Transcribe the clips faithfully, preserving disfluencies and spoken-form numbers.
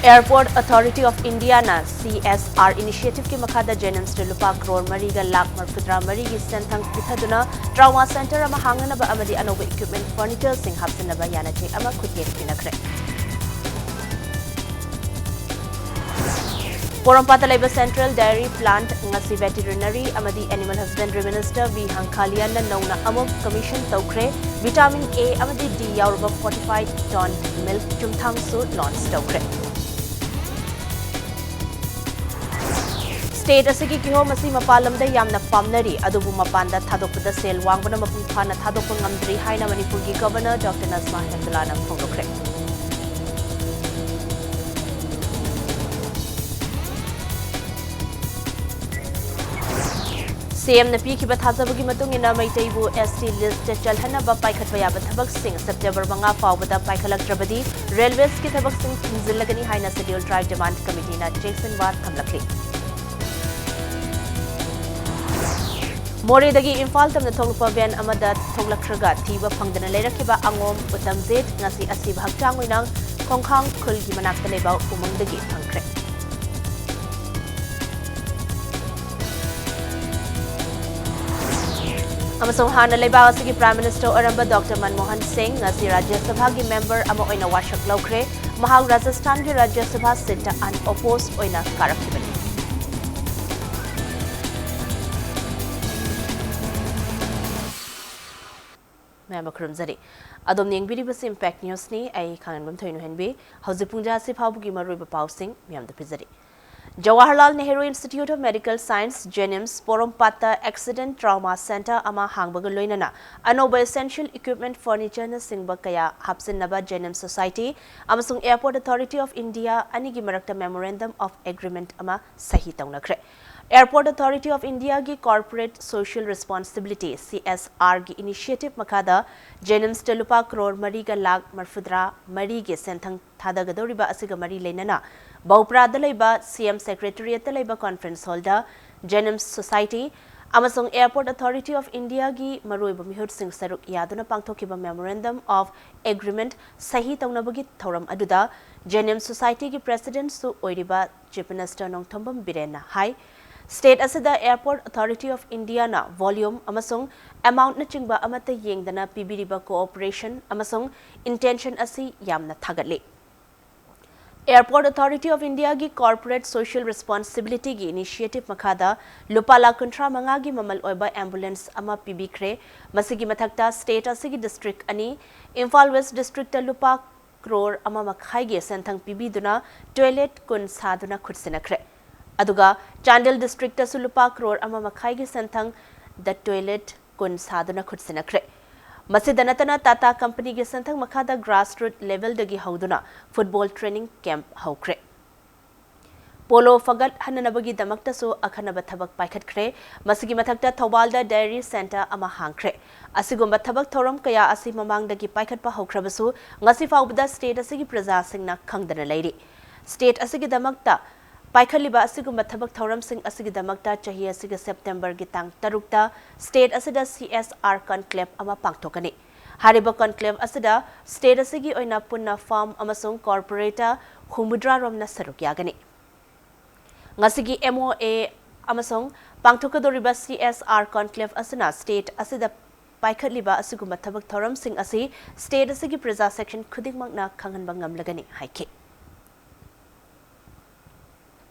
Airport Authority of Indiaꯅ C S R initiativeꯀꯤ ꯃꯈꯥꯗ JNIMSꯇ ꯂꯨꯄꯥ ꯀ꯭ꯔꯣꯔ ꯃꯔꯤꯒ ꯂꯥꯈ ꯃꯔꯤꯐꯨꯇꯔꯥ ꯃꯔꯤꯒꯤ ꯁꯦꯟꯊꯪ ꯄꯤꯊꯗꯨꯅ trauma center ꯑꯃ ꯍꯥꯡꯅꯅꯕ ꯑꯃꯗꯤ ꯑꯅꯧꯕ equipment furnitureꯁꯤꯡ ꯍꯥꯞꯆꯤꯟꯅꯕ ꯌꯥꯅꯆꯦ ꯑꯃ ꯈꯨꯠꯌꯦꯛ ꯄꯤꯅꯈ꯭ꯔꯦ꯫ ꯄꯣꯔꯣꯝꯄꯥꯠꯇ ꯂꯩꯕ Central Dairy Plant ꯉꯁꯤ Veterinary ꯑꯃꯗꯤ Animal Husbandry Minister V ꯍꯪꯈꯥꯂꯤꯌꯥꯟꯅ ꯅꯧꯅ ꯑꯃꯨꯛ commission ꯇꯧꯈ꯭ꯔꯦ꯫ Vitamin A ꯑꯃꯗꯤ D ꯌꯥꯎꯔꯕ fortified ton milk ꯆꯨꯝꯊꯥꯡꯁꯨ launch ꯇꯧꯈ꯭ꯔꯦ꯫ State ꯑꯁꯤꯒꯤ ꯀꯤꯍꯣꯝ ꯑꯁꯤ ꯃꯄꯥꯟ ꯂꯝꯗ ꯌꯥꯝꯅ ꯄꯥꯝꯅꯔꯤ, ꯑꯗꯨꯕꯨ ꯃꯄꯥꯟꯗ ꯊꯥꯗꯣꯛꯄꯗ ꯁꯦꯜ ꯋꯥꯡꯕꯅ ꯃꯄꯨꯡ ꯐꯥꯅ ꯊꯥꯗꯣꯛꯄ ꯉꯝꯗ꯭ꯔꯤ ꯍꯥꯏꯅ ꯃꯅꯤꯄꯨꯔꯒꯤ Governor Doctor ꯅꯖꯃꯥ ꯍꯦꯞꯇꯨꯂꯥꯅ ꯐꯣꯡꯗꯣꯛꯈ꯭ꯔꯦ꯫ CMꯅ ꯄꯤꯈꯤꯕ ꯊꯥꯖꯕꯒꯤ ꯃꯇꯨꯡ ꯏꯟꯅ ꯃꯩꯇꯩꯕꯨ ST listꯇ ꯆꯜꯍꯟꯅꯕ ꯄꯥꯏꯈꯠꯄ ꯌꯥꯕ ꯊꯕꯛꯁꯤꯡ September ꯃꯉꯥ ꯐꯥꯎꯕꯗ ꯄꯥꯏꯈꯠꯂꯛꯇ꯭ꯔꯕꯗꯤ railwaysꯀꯤ ꯊꯕꯛꯁꯤꯡ ꯊꯤꯡꯖꯤꯜꯂꯒꯅꯤ ꯍꯥꯏꯅ Scheduled Tribe Demand Committeeꯅ ꯆꯦꯛꯁꯤꯟꯋꯥ ꯊꯝꯂꯛꯂꯤ꯫ ꯃꯣꯔꯦꯗꯒꯤ ꯏꯝꯐꯥꯜ ꯇꯝꯅ ꯊꯣꯛꯂꯛꯄ van ꯑꯃꯗ ꯊꯣꯛꯂꯛꯈ꯭ꯔꯒ ꯊꯤꯕ ꯐꯪꯗꯅ ꯂꯩꯔꯛꯈꯤꯕ ꯑꯉꯣꯝ ꯎꯇꯝꯖꯤꯠ ꯉꯁꯤ ꯑꯁꯤꯕ ꯍꯛꯆꯥꯡ ꯑꯣꯏꯅ ꯈꯣꯡꯈꯥꯡ ꯈꯨꯜꯒꯤ ꯃꯅꯥꯛꯇ ꯂꯩꯕ ꯎꯃꯪꯗꯒꯤ ꯐꯪꯈ꯭ꯔꯦ꯫ ꯑꯃꯁꯨꯡ ꯍꯥꯟꯅ ꯂꯩꯕꯥꯛ ꯑꯁꯤꯒꯤ Prime Minister ꯑꯣꯏꯔꯝꯕ Doctor ꯃꯟꯃꯣꯍꯟ ꯁꯤꯡ ꯉꯁꯤ ꯔꯥꯖ꯭ꯌ ꯁꯚꯥꯒꯤ member ꯑꯃ ꯑꯣꯏꯅ ꯋꯥꯁꯛ ꯂꯧꯈ꯭ꯔꯦ꯫ ꯃꯍꯥꯛ ꯔꯥꯖꯁꯊꯥꯟꯒꯤ ꯔꯥꯖ꯭ꯌ ꯁꯚꯥ seatꯇ unopposed ꯑꯣꯏꯅ ꯀꯥꯔꯛꯈꯤꯕꯅꯤ꯫ ꯃꯌꯥꯝꯕ ꯈꯨꯔꯨꯝꯖꯔꯤ꯫ ꯑꯗꯣꯝꯅ ꯌꯦꯡꯕꯤꯔꯤꯕꯁꯤ Impact Newsꯅꯤ꯫ ꯑꯩ ꯈꯥꯉꯟꯕꯝ ꯊꯣꯏꯅꯨꯍꯦꯟꯕꯤ꯫ ꯍꯧꯖꯤꯛ ꯄꯨꯡ ꯇꯔꯥꯁꯤ ꯐꯥꯎꯕꯒꯤ ꯃꯔꯨꯑꯣꯏꯕ ꯄꯥꯎꯁꯤꯡ ꯃꯌꯥꯝꯗ ꯄꯤꯖꯔꯤ꯫ Jawaharlal Nehru Institute of Medical Science, JNIMS, ꯄꯣꯔꯣꯝꯄꯥꯠꯇ accident trauma center ꯑꯃ ꯍꯥꯡꯕꯒ ꯂꯣꯏꯅꯅ ꯑꯅꯧꯕ essential equipment furnitureꯅꯆꯤꯡꯕ ꯀꯌꯥ ꯍꯥꯞꯆꯤꯟꯅꯕ JNIMS Society ꯑꯃꯁꯨꯡ Airport Authority of India ꯑꯅꯤꯒꯤ ꯃꯔꯛꯇ memorandum of agreement ꯑꯃ ꯁꯍꯤ ꯇꯧꯅꯈ꯭ꯔꯦ꯫ Airport Authority of Indiaꯒꯤ Corporate Social Responsibility, CSRꯒꯤ initiative ꯃꯈꯥꯗ JNIMSꯇ ꯂꯨꯄꯥ ꯀ꯭ꯔꯣꯔ ꯃꯔꯤꯒ ꯂꯥꯈ ꯃꯔꯤꯐꯨꯇꯔꯥ ꯃꯔꯤꯒꯤ ꯁꯦꯟꯊꯪ ꯊꯥꯗꯒꯗꯧꯔꯤꯕ ꯑꯁꯤꯒ ꯃꯔꯤ ꯂꯩꯅꯅ ꯕꯧꯄ꯭ꯔꯥꯗ ꯂꯩꯕ CM Secretariatꯇ ꯂꯩꯕ conference hallꯗ JNIMS Society ꯑꯃꯁꯨꯡ Airport Authority of Indiaꯒꯤ ꯃꯔꯨꯑꯣꯏꯕ ꯃꯤꯍꯨꯠꯁꯤꯡ ꯁꯔꯨꯛ ꯌꯥꯗꯨꯅ ꯄꯥꯡꯊꯣꯛꯈꯤꯕ Memorandum of Agreement ꯁꯍꯤ ꯇꯧꯅꯕꯒꯤ ꯊꯧꯔꯝ ꯑꯗꯨꯗ JNIMS Societyꯒꯤ Presidentꯁꯨ ꯑꯣꯏꯔꯤꯕ Chief Minister ꯅꯣꯡꯊꯣꯝꯕꯝ ꯕꯤꯔꯦꯟꯅ ꯍꯥꯏ, state ꯑꯁꯤꯗ Airport Authority of Indiaꯅ volume ꯑꯃꯁꯨꯡ amountꯅꯆꯤꯡꯕ ꯑꯃꯠꯇ ꯌꯦꯡꯗꯅ ꯄꯤꯕꯤꯔꯤꯕ cooperation ꯑꯃꯁꯨꯡ intention ꯑꯁꯤ ꯌꯥꯝꯅ ꯊꯥꯒꯠꯂꯤ꯫ Airport Authority of Indiaꯒꯤ Corporate Social Responsibilityꯒꯤ initiative ꯃꯈꯥꯗ ꯂꯨꯄꯥ ꯂꯥꯈ ꯀꯨꯟꯊ꯭ꯔꯥ ꯃꯉꯥꯒꯤ ꯃꯃꯜ ꯑꯣꯏꯕ ambulance ꯑꯃ ꯄꯤꯕꯤꯈ꯭ꯔꯦ꯫ ꯃꯁꯤꯒꯤ ꯃꯊꯛꯇ state ꯑꯁꯤꯒꯤ district ꯑꯅꯤ, ꯏꯝꯐꯥꯜ West districtꯇ ꯂꯨꯄꯥ ꯀ꯭ꯔꯣꯔ ꯑꯃ ꯃꯈꯥꯏꯒꯤ ꯁꯦꯟꯊꯪ ꯄꯤꯕꯤꯗꯨꯅ toilet ꯀꯨꯟ ꯁꯥꯗꯨꯅ ꯈꯨꯠꯁꯤꯟꯅꯈ꯭ꯔꯦ꯫ ꯑꯗꯨꯒ ꯆꯥꯟꯗꯦꯜ districtꯇꯁꯨ ꯂꯨꯄꯥ ꯀ꯭ꯔꯣꯔ ꯑꯃ ꯃꯈꯥꯏꯒꯤ ꯁꯦꯟꯊꯪꯗ toilet ꯀꯨꯟ ꯁꯥꯗꯨꯅ ꯈꯨꯠꯁꯤꯟꯅꯈ꯭ꯔꯦ꯫ ꯃꯁꯤꯗ ꯅꯠꯇꯅ Tata Companyꯒꯤ ꯁꯦꯟꯊꯪ ꯃꯈꯥꯗ grassroot levelꯗꯒꯤ ꯍꯧꯗꯨꯅ football training camp ꯍꯧꯈ꯭ꯔꯦ꯫ Polo ꯐꯒꯠꯍꯟꯅꯅꯕꯒꯤꯗꯃꯛꯇꯁꯨ ꯑꯈꯟꯅꯕ ꯊꯕꯛ ꯄꯥꯏꯈꯠꯈ꯭ꯔꯦ꯫ ꯃꯁꯤꯒꯤ ꯃꯊꯛꯇ ꯊꯧꯕꯥꯜꯗ dairy centre ꯑꯃ ꯍꯥꯡꯈ꯭ꯔꯦ꯫ ꯑꯁꯤꯒꯨꯝꯕ ꯊꯕꯛ ꯊꯧꯔꯝ ꯀꯌꯥ ꯑꯁꯤ ꯃꯃꯥꯡꯗꯒꯤ ꯄꯥꯏꯈꯠꯄ ꯍꯧꯈ꯭ꯔꯕꯁꯨ, ꯉꯁꯤ ꯐꯥꯎꯕꯗ state ꯑꯁꯤꯒꯤ ꯄ꯭ꯔꯖꯥꯁꯤꯡꯅ ꯈꯪꯗꯅ ꯂꯩꯔꯤ꯫ State ꯑꯁꯤꯒꯤꯗꯃꯛꯇ ꯄꯥꯏꯈꯠꯂꯤꯕ ꯑꯁꯤꯒꯨꯝꯕ ꯊꯕꯛ ꯊꯧꯔꯝꯁꯤꯡ ꯑꯁꯤꯒꯤꯗꯃꯛꯇ ꯆꯍꯤ ꯑꯁꯤꯒꯤ Septemberꯒꯤ ꯇꯥꯡ ꯇꯔꯨꯛꯇ state ꯑꯁꯤꯗ C S R conclave ꯑꯃ ꯄꯥꯡꯊꯣꯛꯀꯅꯤ꯫ ꯍꯥꯏꯔꯤꯕ conclave ꯑꯁꯤꯗ state ꯑꯁꯤꯒꯤ ꯑꯣꯏꯅ ꯄꯨꯟꯅ firm ꯑꯃꯁꯨꯡ corporate ꯍꯨꯝꯐꯨꯇꯔꯥ ꯔꯣꯝꯅ ꯁꯔꯨꯛ ꯌꯥꯒꯅꯤ꯫ ꯉꯁꯤꯒꯤ M O A ꯑꯃꯁꯨꯡ ꯄꯥꯡꯊꯣꯛꯀꯗꯧꯔꯤꯕ C S R conclave ꯑꯁꯤꯅ state ꯑꯁꯤꯗ ꯄꯥꯏꯈꯠꯂꯤꯕ ꯑꯁꯤꯒꯨꯝꯕ ꯊꯕꯛ ꯊꯧꯔꯝꯁꯤꯡ ꯑꯁꯤ state ꯑꯁꯤꯒꯤ ꯄ꯭ꯔꯖꯥ section ꯈꯨꯗꯤꯡꯃꯛꯅ ꯈꯪꯍꯟꯕ ꯉꯝꯂꯒꯅꯤ ꯍꯥꯏꯈꯤ꯫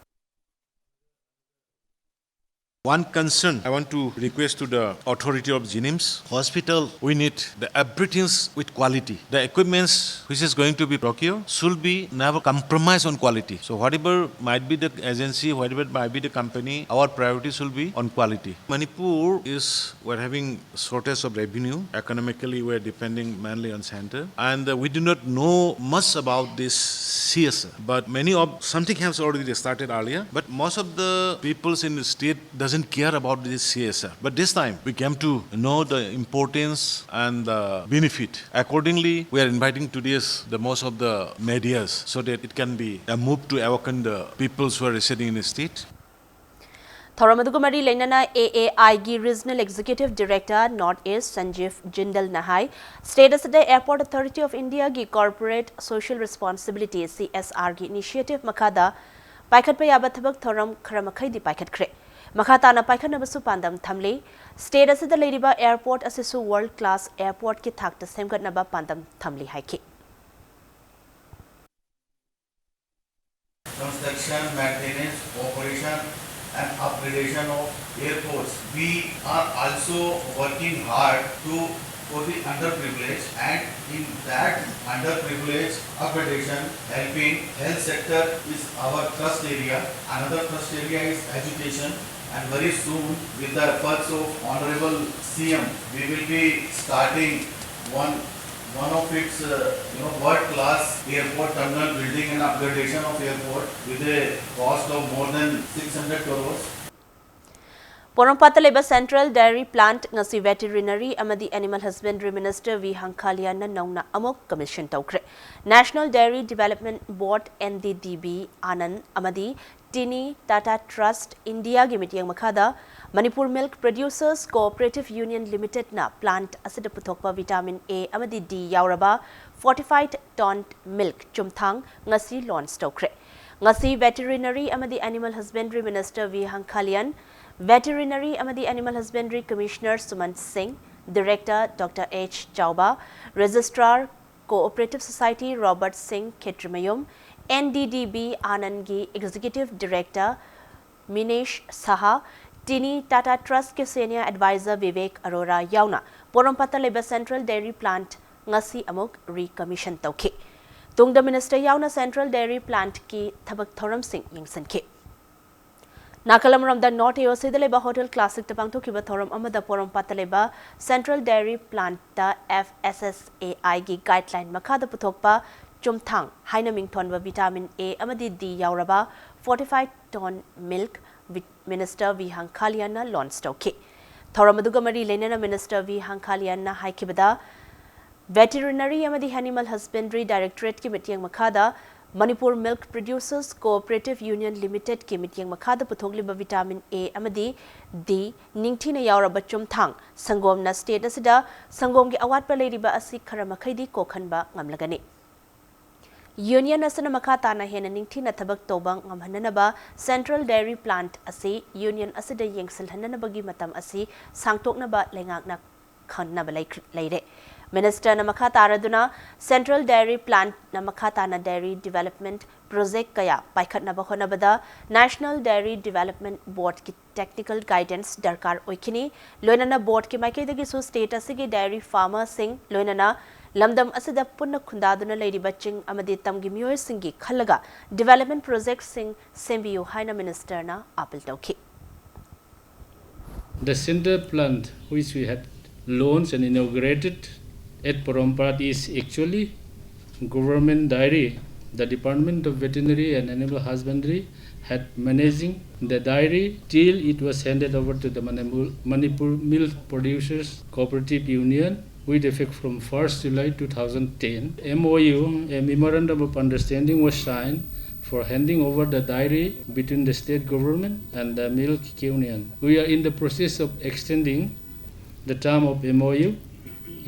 One concern I want to request to the authority of JNIMS hospital, we need the everything with quality. The equipments which is going to be procured should be never compromise on quality. So whatever might be the agency, whatever might be the company, our priority should be on quality. Manipur is, we're having shortage of revenue. Economically, we're depending mainly on center. And uh, we do not know much about this C S R. But many of, something has already started earlier. But most of the peoples in the state doesn't care about this C S R. But this time, we came to know the importance and the benefit. Accordingly, we are inviting today's the most of the medias so that it can be a move to awaken the peoples who are residing in the state. ꯊꯧꯔꯝ ꯑꯗꯨꯒ ꯃꯔꯤ ꯂꯩꯅꯅ A A I ꯒꯤ Regional Executive Director North East Sanjeev Jindal ꯅ ꯍꯥꯏ, state ꯑꯁꯤꯗ Airport Authority of India ꯒꯤ Corporate Social Responsibility, C S R ꯒꯤ initiative ꯃꯈꯥꯗ ꯄꯥꯏꯈꯠꯄ ꯌꯥꯕ ꯊꯕꯛ ꯊꯧꯔꯝ ꯈꯔ ꯃꯈꯩꯗꯤ ꯄꯥꯏꯈꯠꯈ꯭ꯔꯦ꯫ ꯃꯈꯥ ꯇꯥꯅ ꯄꯥꯏꯈꯠꯅꯕꯁꯨ ꯄꯥꯟꯗꯝ ꯊꯝꯂꯤ꯫ State ꯑꯁꯤꯗ ꯂꯩꯔꯤꯕ airport ꯑꯁꯤꯁꯨ world class airport ꯀꯤ ꯊꯥꯛꯇ ꯁꯦꯝꯒꯠꯅꯕ ꯄꯥꯟꯗꯝ ꯊꯝꯂꯤ ꯍꯥꯏꯈꯤ꯫ Construction, maintenance, operation and upgradation of airports. We are also working hard to, for the underprivileged, and in that underprivileged upgradation, helping health sector is our first area. Another first area is education, and very soon, with the efforts of Honorable C M, we will be starting one, one of its, uh, you know, world-class airport terminal building and upgradation of airport with a cost of more than six hundred crores. ꯄꯣꯔꯣꯝꯄꯥꯠꯇ ꯂꯩꯕ Central Dairy Plant ꯉꯁꯤ Veterinary ꯑꯃꯗꯤ Animal Husbandry Minister V ꯍꯪꯈꯥꯂꯤꯌꯥꯟꯅ ꯅꯧꯅ ꯑꯃꯨꯛ commission ꯇꯧꯈ꯭ꯔꯦ꯫ National Dairy Development Board, N D D B, ꯑꯥꯅꯟ ꯑꯃꯗꯤ Tiny Tata Trust India ꯒꯤ ꯃꯤꯠꯌꯦꯡ ꯃꯈꯥꯗ Manipur Milk Producers Cooperative Union Limited ꯅ plant ꯑꯁꯤꯗ ꯄꯨꯊꯣꯛꯄ vitamin A ꯑꯃꯗꯤ D ꯌꯥꯎꯔꯕ fortified ton milk ꯆꯨꯝꯊꯥꯡ ꯉꯁꯤ launch ꯇꯧꯈ꯭ꯔꯦ꯫ ꯉꯁꯤ Veterinary ꯑꯃꯗꯤ Animal Husbandry Minister V ꯍꯪꯈꯥꯂꯤꯌꯥꯟ, Veterinary ꯑꯃꯗꯤ Animal Husbandry Commissioner ꯁꯨꯃꯟ ꯁꯤꯡ, Director Doctor H ꯆꯥꯎꯕ, Registrar Cooperative Society Robert ꯁꯤꯡ ꯈꯦꯇ꯭ꯔꯤꯃꯌꯨꯝ, N D D B ꯑꯥꯅꯟꯒꯤ Executive Director ꯃꯤꯅꯦꯁ ꯁꯍꯥ, Tiny Tata Trust ꯀꯤ Senior Advisor ꯚꯤꯚꯦꯛ ꯑꯔꯣꯔꯥ ꯌꯥꯎꯅ ꯄꯣꯔꯣꯝꯄꯥꯠꯇ ꯂꯩꯕ Central Dairy Plant ꯉꯁꯤ ꯑꯃꯨꯛ recommission ꯇꯧꯈꯤ꯫ ꯇꯨꯡꯗ Minister ꯌꯥꯎꯅ Central Dairy Plant ꯀꯤ ꯊꯕꯛ ꯊꯧꯔꯝꯁꯤꯡ ꯌꯦꯡꯁꯤꯟꯈꯤ꯫ ꯅꯥꯀꯜ ꯑꯃꯔꯣꯝꯗ North A O C ꯗ ꯂꯩꯕ Hotel Classic ꯇ ꯄꯥꯡꯊꯣꯛꯈꯤꯕ ꯊꯧꯔꯝ ꯑꯃꯗ ꯄꯣꯔꯣꯝꯄꯥꯠꯇ ꯂꯩꯕ Central Dairy Plant ꯇ F S S A I ꯒꯤ guideline ꯃꯈꯥꯗ ꯄꯨꯊꯣꯛꯄ ꯆꯨꯝꯊꯥꯡ ꯍꯥꯏꯅ ꯃꯤꯡꯊꯣꯟꯕ vitamin A ꯑꯃꯗꯤ D ꯌꯥꯎꯔꯕ fortified ton milk Minister V ꯍꯪꯈꯥꯂꯤꯌꯥꯟꯅ launch ꯇꯧꯈꯤ꯫ ꯊꯧꯔꯝ ꯑꯗꯨꯒ ꯃꯔꯤ ꯂꯩꯅꯅ Minister V ꯍꯪꯈꯥꯂꯤꯌꯥꯟꯅ ꯍꯥꯏꯈꯤꯕꯗ, Veterinary ꯑꯃꯗꯤ Animal Husbandry Directorate ꯀꯤ ꯃꯤꯠꯌꯦꯡ ꯃꯈꯥꯗ Manipur Milk Producers Cooperative Union Limitedꯀꯤ ꯃꯤꯠꯌꯦꯡ ꯃꯈꯥꯗ ꯄꯨꯊꯣꯛꯂꯤꯕ vitamin A ꯑꯃꯗꯤ D ꯅꯤꯡꯊꯤꯅ ꯌꯥꯎꯔꯕ ꯆꯨꯝꯊꯥꯡ ꯁꯪꯒꯣꯝꯅ state ꯑꯁꯤꯗ ꯁꯪꯒꯣꯝꯒꯤ ꯑꯋꯥꯠꯄ ꯂꯩꯔꯤꯕ ꯑꯁꯤ ꯈꯔ ꯃꯈꯩꯗꯤ ꯀꯣꯛꯍꯟꯕ ꯉꯝꯂꯒꯅꯤ꯫ Union ꯑꯁꯤꯅ ꯃꯈꯥ ꯇꯥꯅ ꯍꯦꯟꯅ ꯅꯤꯡꯊꯤꯅ ꯊꯕꯛ ꯇꯧꯕ ꯉꯝꯍꯟꯅꯅꯕ Central Dairy Plant ꯑꯁꯤ Union ꯑꯁꯤꯗ ꯌꯦꯡꯁꯤꯜꯍꯟꯅꯅꯕꯒꯤ ꯃꯇꯝ ꯑꯁꯤ ꯁꯥꯡꯗꯣꯛꯅꯕ ꯂꯩꯉꯥꯛꯅ ꯈꯟꯅꯕ ꯂꯩꯈ꯭ꯔ-, ꯂꯩꯔꯦ꯫ Ministerꯅ ꯃꯈꯥ ꯇꯥꯔꯗꯨꯅ Central Dairy Plantꯅ ꯃꯈꯥ ꯇꯥꯅ dairy development project ꯀꯌꯥ ꯄꯥꯏꯈꯠꯅꯕ ꯍꯣꯠꯅꯕꯗ National Dairy Development Boardꯀꯤ technical guidance ꯗꯔꯀꯥꯔ ꯑꯣꯏꯈꯤꯅꯤ꯫ ꯂꯣꯏꯅꯅ boardꯀꯤ ꯃꯥꯏꯀꯩꯗꯒꯤꯁꯨ state ꯑꯁꯤꯒꯤ dairy farmerꯁꯤꯡ, ꯂꯣꯏꯅꯅ ꯂꯝꯗꯝ ꯑꯁꯤꯗ ꯄꯨꯟꯅ ꯈꯨꯟꯗꯥꯗꯨꯅ ꯂꯩꯔꯤꯕ ꯆꯤꯡ ꯑꯃꯗꯤ ꯇꯝꯒꯤ ꯃꯤꯑꯣꯏꯁꯤꯡꯒꯤ ꯈꯜꯂꯒ development projectꯁꯤꯡ ꯁꯦꯝꯕꯤꯌꯨ ꯍꯥꯏꯅ ministerꯅ appeal ꯇꯧꯈꯤ꯫ The center plant, which we had launched and inaugurated at Porompat, is actually government dairy. The Department of Veterinary and Animal Husbandry had managing the dairy till it was handed over to the Manipur, Manipur Milk Producers Cooperative Union with effect from first July two thousand ten. M O U, a memorandum of understanding, was signed for handing over the dairy between the state government and the milk union. We are in the process of extending the term of M O U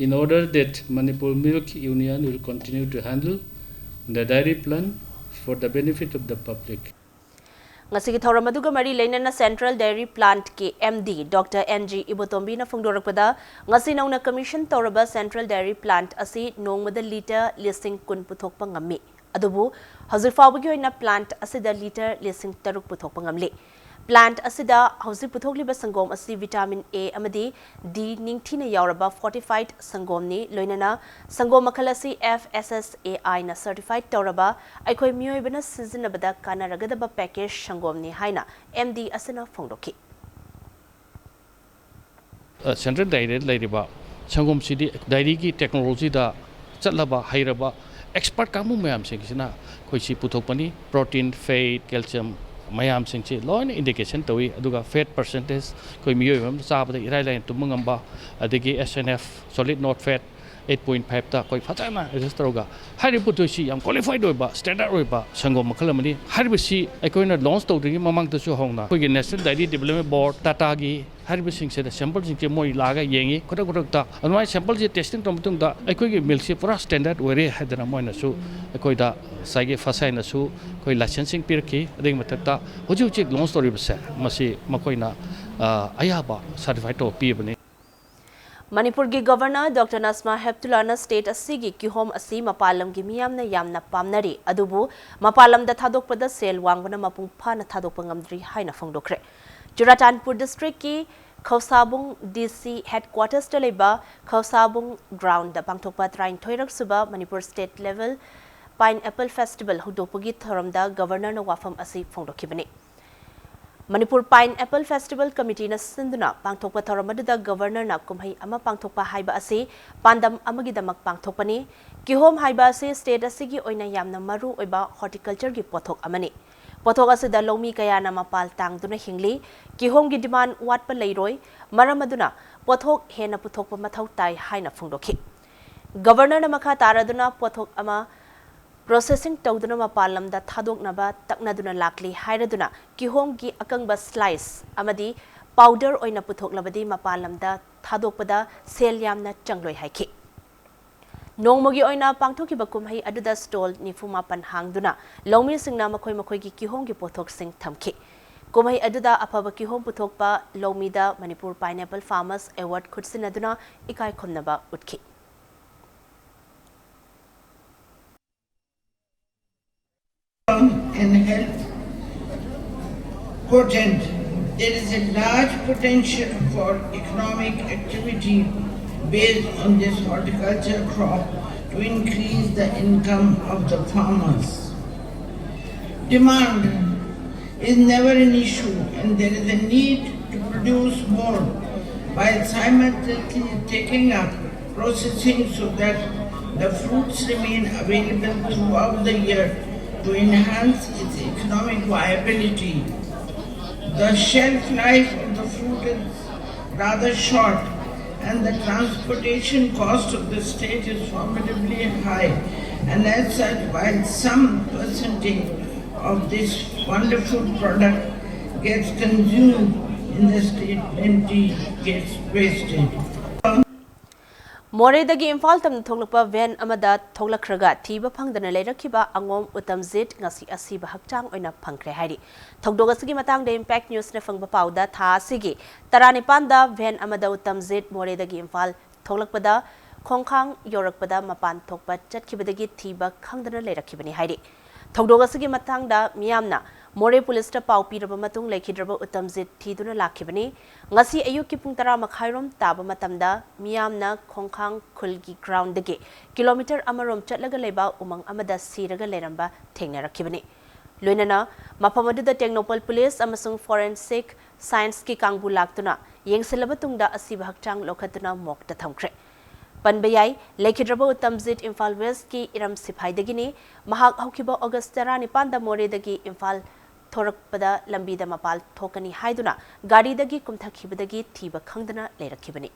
in order that Manipur Milk Union will continue to handle the dairy plant for the benefit of the public. ꯉꯁꯤꯒꯤ ꯊꯧꯔꯝ ꯑꯗꯨꯒ ꯃꯔꯤ ꯂꯩꯅꯅ Central Dairy Plantꯀꯤ M D Doctor N G ꯏꯕꯣꯇꯣꯝꯕꯤꯅ ꯐꯣꯡꯗꯣꯔꯛꯄꯗ, ꯉꯁꯤ ꯅꯧꯅ commission ꯇꯧꯔꯕ Central Dairy Plant ꯑꯁꯤ ꯅꯣꯡꯃꯗ litre ꯂꯤꯁꯤꯡ ꯀꯨꯟ ꯄꯨꯊꯣꯛꯄ ꯉꯝꯃꯤ꯫ ꯑꯗꯨꯕꯨ ꯍꯧꯖꯤꯛ ꯐꯥꯎꯕꯒꯤ ꯑꯣꯏꯅ plant ꯑꯁꯤꯗ litre ꯂꯤꯁꯤꯡ ꯇꯔꯨꯛ ꯄꯨꯊꯣꯛꯄ ꯉꯝꯂꯤ꯫ Plant ꯑꯁꯤꯗ ꯍꯧꯖꯤꯛ ꯄꯨꯊꯣꯛꯂꯤꯕ ꯁꯪꯒꯣꯝ ꯑꯁꯤ vitamin A ꯑꯃꯗꯤ D ꯅꯤꯡꯊꯤꯅ ꯌꯥꯎꯔꯕ fortified ꯁꯪꯒꯣꯝꯅꯤ꯫ ꯂꯣꯏꯅꯅ ꯁꯪꯒꯣꯝ ꯃꯈꯜ ꯑꯁꯤ F S S A I ꯅ certified ꯇꯧꯔꯕ ꯑꯩꯈꯣꯏ ꯃꯤꯑꯣꯏꯕꯅ ꯁꯤꯖꯤꯟꯅꯕꯗ ꯀꯥꯟꯅꯔꯒꯗꯕ package ꯁꯪꯒꯣꯝꯅꯤ ꯍꯥꯏꯅ M D ꯑꯁꯤꯅ ꯐꯣꯡꯗꯣꯛꯈꯤ꯫ ꯑ, Central Dairy ꯂꯩꯔꯤꯕ ꯁꯪꯒꯣꯝꯁꯤꯗꯤ dairyꯒꯤ technologyꯗ ꯆꯠꯂꯕ ꯍꯩꯔꯕ expert ꯀꯥꯡꯕꯨ ꯃꯌꯥꯝꯁꯤꯡꯁꯤꯅ ꯑꯩꯈꯣꯏ ꯁꯤ ꯄꯨꯊꯣꯛꯄꯅꯤ꯫ Protein, fat, calcium ꯃꯌꯥꯝꯁꯤꯡꯁꯤ ꯂꯣꯏꯅ indication ꯇꯧꯏ꯫ ꯑꯗꯨꯒ fat percentage ꯑꯩꯈꯣꯏ ꯃꯤꯑꯣꯏꯕ ꯑꯃ ꯆꯥꯕꯗ ꯏꯔꯥꯏ ꯂꯥꯏꯅ ꯇꯨꯝꯕ ꯉꯝꯕ, ꯑꯗꯒꯤ S N F, solid not fat, eight point ꯐꯥꯏꯚꯇ ꯑꯩꯈꯣꯏ ꯐꯖꯅ ꯑꯦꯗꯖꯁ ꯇꯧꯔꯒ ꯍꯥꯏꯔꯤꯕ ꯄꯣꯠꯇꯨ ꯁꯤ ꯌꯥꯝ ꯀ꯭ꯋꯥꯂꯤꯐꯥꯏꯗ ꯑꯣꯏꯕ, ꯁ꯭ꯇꯦꯟꯗꯔꯗ ꯑꯣꯏꯕ ꯁꯪꯒꯣꯝ ꯃꯈꯜ ꯑꯃꯅꯤ꯫ ꯍꯥꯏꯔꯤꯕꯁꯤ ꯑꯩꯈꯣꯏꯅ ꯂꯣꯟꯆ ꯇꯧꯗ꯭ꯔꯤꯉꯩ ꯃꯃꯥꯡꯗꯁꯨ ꯍꯧꯅ ꯑꯩꯈꯣꯏꯒꯤ National Dairy Development Board, ꯇꯥꯇꯥꯒꯤ ꯍꯥꯏꯔꯤꯕꯁꯤꯡꯁꯤꯗ ꯁꯦꯝꯄꯜꯁꯤꯡꯁꯦ ꯃꯣꯏ ꯂꯥꯛꯑꯒ ꯌꯦꯡꯉꯤ ꯈꯨꯗꯛ ꯈꯨꯗꯛꯇ꯫ ꯑꯗꯨꯃꯥꯏꯅ ꯁꯦꯝꯄꯜꯁꯦ ꯇꯦꯁꯇꯤꯡ ꯇꯧꯔ ꯃꯇꯨꯡꯗ ꯑꯩꯈꯣꯏꯒꯤ ꯃꯤꯜꯛꯁꯤ ꯄꯨꯔꯥ ꯁ꯭ꯇꯦꯟꯗꯔꯗ ꯑꯣꯏꯔꯦ ꯍꯥꯏꯗꯅ ꯃꯣꯏꯅꯁꯨ ꯑꯩꯈꯣꯏꯗ ꯉꯁꯥꯏꯒꯤ ꯐꯁꯥꯏꯅꯁꯨ ꯑꯩꯈꯣꯏ ꯂꯥꯏꯁꯦꯟꯁꯁꯤꯡ ꯄꯤꯔꯛꯈꯤ꯫ ꯑꯗꯨꯒꯤ ꯃꯊꯛꯇ ꯍꯧꯖꯤꯛ ꯍꯧꯖꯤꯛ ꯂꯣꯟꯆ ꯇꯧꯔꯤꯕꯁꯦ ꯃꯁꯤ ꯃꯈꯣꯏꯅ, ꯑ, ꯑꯌꯥꯕ ꯁꯥꯔꯇꯤꯐꯥꯏ ꯇꯧꯔ ꯄꯤꯕꯅꯤ꯫ ꯃꯅꯤꯄꯨꯔꯒꯤ ꯒꯚꯔꯅꯔ ꯗꯣꯛꯇꯔ ꯅꯁꯃꯥ ꯍꯦꯞꯇꯨꯂꯥꯅ ꯁ꯭ꯇꯦꯠ ꯑꯁꯤꯒꯤ ꯀꯤꯍꯣꯝ ꯑꯁꯤ ꯃꯄꯥꯟ ꯂꯝꯒꯤ ꯃꯤꯌꯥꯝꯅ ꯌꯥꯝꯅ ꯄꯥꯝꯅꯔꯤ, ꯑꯗꯨꯕꯨ ꯃꯄꯥꯟ ꯂꯝꯗ ꯊꯥꯗꯣꯛꯄꯗ ꯁꯦꯜ ꯋꯥꯡꯕꯅ ꯃꯄꯨꯡ ꯐꯥꯅ ꯊꯥꯗꯣꯛꯄ ꯉꯝꯗ꯭ꯔꯤ ꯍꯥꯏꯅ ꯐꯣꯡꯗꯣꯛꯈ꯭ꯔꯦ꯫ ꯆꯨꯔꯥꯆꯥꯟꯄꯨꯔ ꯗꯤꯁꯇ꯭ꯔꯤꯛꯀꯤ ꯈꯧꯁꯥꯕꯨꯡ ꯗꯤ ꯁꯤ ꯍꯦꯗꯀ꯭ꯋꯥꯇꯔꯁꯇ ꯂꯩꯕ ꯈꯧꯁꯥꯕꯨꯡ ꯒ꯭ꯔꯥꯎꯟꯗ ꯄꯥꯡꯊꯣꯛꯄ ꯇꯔꯥꯅꯤꯊꯣꯏꯔꯛ ꯁꯨꯕ Manipur state level pineapple festival ꯍꯧꯗꯣꯛꯄꯒꯤ ꯊꯧꯔꯝꯗ ꯒꯚꯔꯅꯔꯅ ꯋꯥꯐꯝ ꯑꯁꯤ ꯐꯣꯡꯗꯣꯛꯈꯤꯕꯅꯤ꯫ ꯃꯅꯤꯄꯨꯔ ꯄꯥꯏꯟꯑꯦꯄꯜ ꯐꯦꯁꯇꯤꯚꯦꯜ ꯀꯃꯤꯇꯤꯅ ꯁꯤꯟꯗꯨꯅ ꯄꯥꯡꯊꯣꯛꯄ ꯊꯧꯔꯝ ꯑꯗꯨꯗ ꯒꯚꯔꯅꯔꯅ ꯀꯨꯝꯍꯩ ꯑꯃ ꯄꯥꯡꯊꯣꯛꯄ ꯍꯥꯏꯕ ꯑꯁꯤ ꯄꯥꯟꯗꯝ ꯑꯃꯒꯤꯗꯃꯛ ꯄꯥꯡꯊꯣꯛꯄꯅꯤ꯫ ꯀꯤꯍꯣꯝ ꯍꯥꯏꯕ ꯑꯁꯤ ꯁ꯭ꯇꯦꯠ ꯑꯁꯤꯒꯤ ꯑꯣꯏꯅ ꯌꯥꯝꯅ ꯃꯔꯨ ꯑꯣꯏꯕ ꯍꯣꯔꯇꯤꯀꯜꯆꯔꯒꯤ ꯄꯣꯠꯊꯣꯛ ꯑꯃꯅꯤ꯫ ꯄꯣꯠꯊꯣꯛ ꯑꯁꯤꯗ ꯂꯧꯃꯤ ꯀꯌꯥꯅ ꯃꯄꯥꯜ ꯇꯥꯡꯗꯨꯅ ꯍꯤꯡꯂꯤ꯫ ꯀꯤꯍꯣꯝꯒꯤ ꯗꯤꯃꯥꯟ ꯋꯥꯠꯄ ꯂꯩꯔꯣꯏ, ꯃꯔꯝ ꯑꯗꯨꯅ ꯄꯣꯠꯊꯣꯛ ꯍꯦꯟꯅ ꯄꯨꯊꯣꯛꯄ ꯃꯊꯧ ꯇꯥꯏ ꯍꯥꯏꯅ ꯐꯣꯡꯗꯣꯛꯈꯤ꯫ ꯒꯚꯔꯅꯔꯅ ꯃꯈꯥ ꯇꯥꯔꯗꯨꯅ ꯄꯣꯠꯊꯣꯛ ꯑꯃ ꯄ꯭ꯔꯣꯁꯦꯁꯤꯡ ꯇꯧꯗꯨꯅ ꯃꯄꯥꯟ ꯂꯝꯗ ꯊꯥꯗꯣꯛꯅꯕ ꯇꯛꯅꯗꯨꯅ ꯂꯥꯛꯂꯤ ꯍꯥꯏꯔꯗꯨꯅ ꯀꯤꯍꯣꯝꯒꯤ ꯑꯀꯪꯕ ꯁ꯭ꯂꯥꯏꯁ ꯑꯃꯗꯤ ꯄꯥꯎꯗꯔ ꯑꯣꯏꯅ ꯄꯨꯊꯣꯛꯂꯕꯗꯤ ꯃꯄꯥꯟ ꯂꯝꯗ ꯊꯥꯗꯣꯛꯄꯗ ꯁꯦꯜ ꯌꯥꯝꯅ ꯆꯪꯂꯣꯏ ꯍꯥꯏꯈꯤ꯫ ꯅꯣꯡꯃꯒꯤ ꯑꯣꯏꯅ ꯄꯥꯡꯊꯣꯛꯈꯤꯕ ꯀꯨꯝꯍꯩ ꯑꯗꯨꯗ ꯁ꯭ꯇꯣꯜ ꯅꯤꯐꯨ ꯃꯥꯄꯟ ꯍꯥꯡꯗꯨꯅ ꯂꯧꯃꯤꯁꯤꯡꯅ ꯃꯈꯣꯏ ꯃꯈꯣꯏꯒꯤ ꯀꯤꯍꯣꯝꯒꯤ ꯄꯣꯠꯊꯣꯛꯁꯤꯡ ꯊꯝꯈꯤ꯫ ꯀꯨꯝꯍꯩ ꯑꯗꯨꯗ ꯑꯐꯕ ꯀꯤꯍꯣꯝ ꯄꯨꯊꯣꯛꯄ ꯂꯧꯃꯤꯗ ꯃꯅꯤꯄꯨꯔ ꯄꯥꯏꯟꯑꯦꯄꯜ ꯐꯥꯔꯃꯔꯁ ꯑꯦꯋꯥꯔꯗ ꯈꯨꯠꯁꯤꯟꯅꯗꯨꯅ ꯏꯀꯥꯏ ꯈꯨꯝꯅꯕ ꯎꯠꯈꯤ꯫ And health potent, there is a large potential for economic activity based on this horticulture crop to increase the income of the farmers. Demand is never an issue, and there is a need to produce more by simultaneously taking up processing so that the fruits remain available throughout the year to enhance its economic viability. The shelf life of the fruit is rather short, And the transportation cost of the state is formidably high. And as such, while some percentage of this wonderful product gets consumed in the state, plenty gets wasted. ꯃꯣꯔꯦꯗꯒꯤ ꯏꯝꯐꯥꯜ ꯇꯝꯅ ꯊꯣꯛꯂꯛꯄ van ꯑꯃꯗ ꯊꯣꯛꯂꯛꯈ꯭ꯔꯒ ꯊꯤꯕ ꯐꯪꯗꯅ ꯂꯩꯔꯛꯈꯤꯕ ꯑꯉꯣꯝ ꯎꯇꯝꯖꯤꯠ ꯉꯁꯤ ꯑꯁꯤꯕ ꯍꯛꯆꯥꯡ ꯑꯣꯏꯅ ꯐꯪꯈ꯭ꯔꯦ ꯍꯥꯏꯔꯤ꯫ ꯊꯧꯗꯣꯛ ꯑꯁꯤꯒꯤ ꯃꯇꯥꯡꯗ Impact Newsꯅ ꯐꯪꯕ ꯄꯥꯎꯗ ꯊꯥ ꯑꯁꯤꯒꯤ ꯇꯔꯥꯅꯤꯄꯥꯟꯗ ꯚꯦꯟ ꯑꯃꯗ ꯎꯇꯝꯖꯤꯠ ꯃꯣꯔꯦꯗꯒꯤ ꯏꯝꯐꯥꯜ ꯊꯣꯛꯂꯛꯄꯗ ꯈꯣꯡꯈꯥꯡ ꯌꯧꯔꯛꯄꯗ ꯃꯄꯥꯟ ꯊꯣꯛꯄ ꯆꯠꯈꯤꯕꯗꯒꯤ ꯊꯤꯕ ꯈꯪꯗꯅ ꯂꯩꯔꯛꯈꯤꯕꯅꯤ ꯍꯥꯏꯔꯤ꯫ ꯊꯧꯗꯣꯛ ꯑꯁꯤꯒꯤ ꯃꯇꯥꯡꯗ ꯃꯤꯌꯥꯝꯅ ꯃꯣꯔꯦ ꯄꯨꯂꯤꯁꯇ ꯄꯥꯎ ꯄꯤꯔꯕ ꯃꯇꯨꯡ ꯂꯩꯈꯤꯗ꯭ꯔꯕ ꯎꯇꯝꯖꯤꯠ ꯊꯤꯗꯨꯅ ꯂꯥꯛꯈꯤꯕꯅꯤ꯫ ꯉꯁꯤ ꯑꯌꯨꯛꯀꯤ ꯄꯨꯡ ꯇꯔꯥ ꯃꯈꯥꯏꯔꯣꯝ ꯇꯥꯕ ꯃꯇꯝꯗ ꯃꯤꯌꯥꯝꯅ ꯈꯣꯡꯈꯥꯡ ꯈꯨꯜꯒꯤ ꯒ꯭ꯔꯥꯎꯟꯗꯒꯤ ꯀꯤꯂꯣꯃꯤꯇꯔ ꯑꯃꯔꯣꯝ ꯆꯠꯂꯒ ꯂꯩꯕ ꯎꯃꯪ ꯑꯃꯗ ꯁꯤꯔꯒ ꯂꯩꯔꯝꯕ ꯊꯦꯡꯅꯔꯛꯈꯤꯕꯅꯤ꯫ ꯂꯣꯏꯅꯅ ꯃꯐꯝ ꯑꯗꯨꯗ ꯇꯦꯡꯅꯧꯄꯜ ꯄꯨꯂꯤꯁ ꯑꯃꯁꯨꯡ ꯐꯣꯔꯦꯟꯁꯤꯛ ꯁꯥꯏꯟꯁꯀꯤ ꯀꯥꯡꯕꯨ ꯂꯥꯛꯇꯨꯅ ꯌꯦꯡꯁꯤꯜꯂꯕ ꯇꯨꯡꯗ ꯑꯁꯤꯕ ꯍꯛꯆꯥꯡ ꯂꯧꯈꯠꯇꯨꯅ ꯃꯣꯔꯒꯇ ꯊꯝꯈ꯭ꯔꯦ꯫ ꯄꯟꯕ ꯌꯥꯏ, ꯂꯩꯈꯤꯗ꯭ꯔꯕ ꯎꯇꯝꯖꯤꯠ ꯏꯝꯐꯥꯜ ꯋꯦꯁꯀꯤ ꯏꯔꯝ ꯁꯤꯐꯥꯏꯗꯒꯤꯅꯤ꯫ ꯃꯍꯥꯛ ꯍꯧꯈꯤꯕ ꯑꯣꯒꯁ ꯇꯔꯥꯅꯤꯄꯥꯟꯗ ꯃꯣꯔꯦꯗꯒꯤ ꯏꯝꯐꯥꯜ ꯊꯣꯔꯛꯄꯗ ꯂꯝꯕꯤꯗ ꯃꯄꯥꯜ ꯊꯣꯛꯀꯅꯤ ꯍꯥꯏꯗꯨꯅ ꯒꯥꯔꯤꯗꯒꯤ ꯀꯨꯝꯊꯈꯤꯕꯗꯒꯤ ꯊꯤꯕ ꯈꯪꯗꯅ ꯂꯩꯔꯛꯈꯤꯕꯅꯤ꯫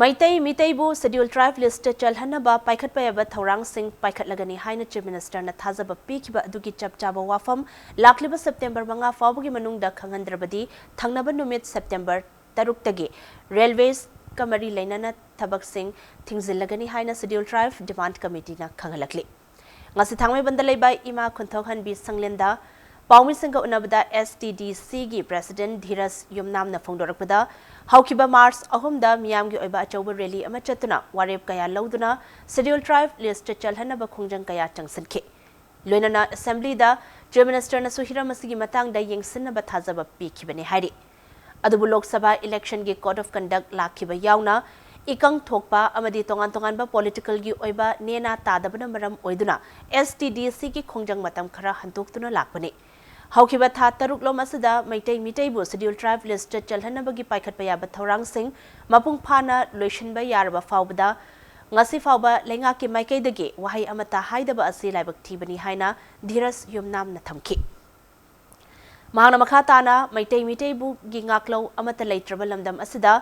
ꯃꯩꯇꯩ ꯃꯤꯇꯩꯕꯨ Scheduled Tribe listꯇ ꯆꯜꯍꯟꯅꯕ ꯄꯥꯏꯈꯠꯄ ꯌꯥꯕ ꯊꯧꯔꯥꯡꯁꯤꯡ ꯄꯥꯏꯈꯠꯂꯒꯅꯤ ꯍꯥꯏꯅ Chief Ministerꯅ ꯊꯥꯖꯕ ꯄꯤꯈꯤꯕ ꯑꯗꯨꯒꯤ ꯆꯞ ꯆꯥꯕ ꯋꯥꯐꯝ ꯂꯥꯛꯂꯤꯕ ꯁꯦꯞꯇꯦꯝꯕꯔ ꯃꯉꯥ ꯐꯥꯎꯕꯒꯤ ꯃꯅꯨꯡꯗ ꯈꯪꯍꯟꯗ꯭ꯔꯕꯗꯤ ꯊꯪꯅꯕ ꯅꯨꯃꯤꯠ ꯁꯦꯞꯇꯦꯝꯕꯔ ꯇꯔꯨꯛꯇꯒꯤ ꯔꯦꯜꯋꯦꯁꯀ ꯃꯔꯤ ꯂꯩꯅꯅ ꯊꯕꯛꯁꯤꯡ ꯊꯤꯡꯖꯤꯜꯂꯒꯅꯤ ꯍꯥꯏꯅ Scheduled Tribe Demand Committeeꯅ ꯈꯪꯍꯜꯂꯛꯂꯤ꯫ ꯉꯁꯤ ꯊꯥꯡꯃꯩꯕꯟꯗ ꯂꯩꯕ ꯏꯃꯥ ꯈꯨꯟꯊꯣꯛꯍꯟꯕꯤ ꯁꯪꯂꯦꯟꯗ ꯄꯥꯎꯃꯤꯁꯤꯡꯒ ꯎꯅꯕꯗ STDCꯒꯤ President ꯙꯤꯔꯖ ꯌꯨꯝꯅꯥꯝꯅ ꯐꯣꯡꯗꯣꯔꯛꯄꯗ, ꯍꯧꯈꯤꯕ ꯃꯥꯔꯆ ꯑꯍꯨꯝꯗ ꯃꯤꯌꯥꯝꯒꯤ ꯑꯣꯏꯕ ꯑꯆꯧꯕ ꯔꯦꯂꯤ ꯑꯃ ꯆꯠꯇꯨꯅ ꯋꯥꯔꯦꯞ ꯀꯌꯥ ꯂꯧꯗꯨꯅ Scheduled Tribe listꯇ ꯆꯜꯍꯟꯅꯕ ꯈꯣꯡꯖꯪ ꯀꯌꯥ ꯆꯪꯁꯤꯟꯈꯤ꯫ ꯂꯣꯏꯅꯅ ꯑꯦꯁꯦꯝꯕ꯭ꯂꯤꯗ Chief Ministerꯅꯁꯨ ꯍꯤꯔꯝ ꯑꯁꯤꯒꯤ ꯃꯇꯥꯡꯗ ꯌꯦꯡꯁꯤꯟꯅꯕ ꯊꯥꯖꯕ ꯄꯤꯈꯤꯕꯅꯤ ꯍꯥꯏꯔꯤ꯫ ꯑꯗꯨꯕꯨ Lok Sabha electionꯒꯤ code of conduct ꯂꯥꯛꯈꯤꯕ ꯌꯥꯎꯅ ꯏꯀꯪ ꯊꯣꯛꯄ ꯑꯃꯗꯤ ꯇꯣꯉꯥꯟ ꯇꯣꯉꯥꯟꯕ politicalꯒꯤ ꯑꯣꯏꯕ ꯅꯦꯅꯥ ꯇꯥꯗꯕꯅ ꯃꯔꯝ ꯑꯣꯏꯗꯨꯅ STDCꯒꯤ ꯈꯣꯡꯖꯪ ꯃꯇꯝ ꯈꯔ ꯍꯟꯗꯣꯛꯇꯨꯅ ꯂꯥꯛꯄꯅꯤ꯫ ꯍꯧꯈꯤꯕ ꯊꯥ ꯇꯔꯨꯛꯂꯣꯝ ꯑꯁꯤꯗ ꯃꯩꯇꯩ ꯃꯤꯇꯩꯕꯨ Scheduled Tribe listꯇ ꯆꯜꯍꯟꯅꯕꯒꯤ ꯄꯥꯏꯈꯠꯄ ꯌꯥꯕ ꯊꯧꯔꯥꯡꯁꯤꯡ ꯃꯄꯨꯡ ꯐꯥꯅ ꯂꯣꯏꯁꯤꯟꯕ ꯌꯥꯔꯕ ꯐꯥꯎꯕꯗ ꯉꯁꯤ ꯐꯥꯎꯕ ꯂꯩꯉꯥꯛꯀꯤ ꯃꯥꯏꯀꯩꯗꯒꯤ ꯋꯥꯍꯩ ꯑꯃꯠꯇ ꯍꯥꯏꯗꯕ ꯑꯁꯤ ꯂꯥꯏꯕꯛ ꯊꯤꯕꯅꯤ ꯍꯥꯏꯅ ꯙꯤꯔꯖ ꯌꯨꯝꯅꯥꯝꯅ ꯊꯝꯈꯤ꯫ ꯃꯍꯥꯛꯅ ꯃꯈꯥ ꯇꯥꯅ ꯃꯩꯇꯩ ꯃꯤꯇꯩꯕꯨꯒꯤ ꯉꯥꯛꯂꯧ ꯑꯃꯠꯇ ꯂꯩꯇ꯭ꯔꯕ ꯂꯝꯗꯝ ꯑꯁꯤꯗ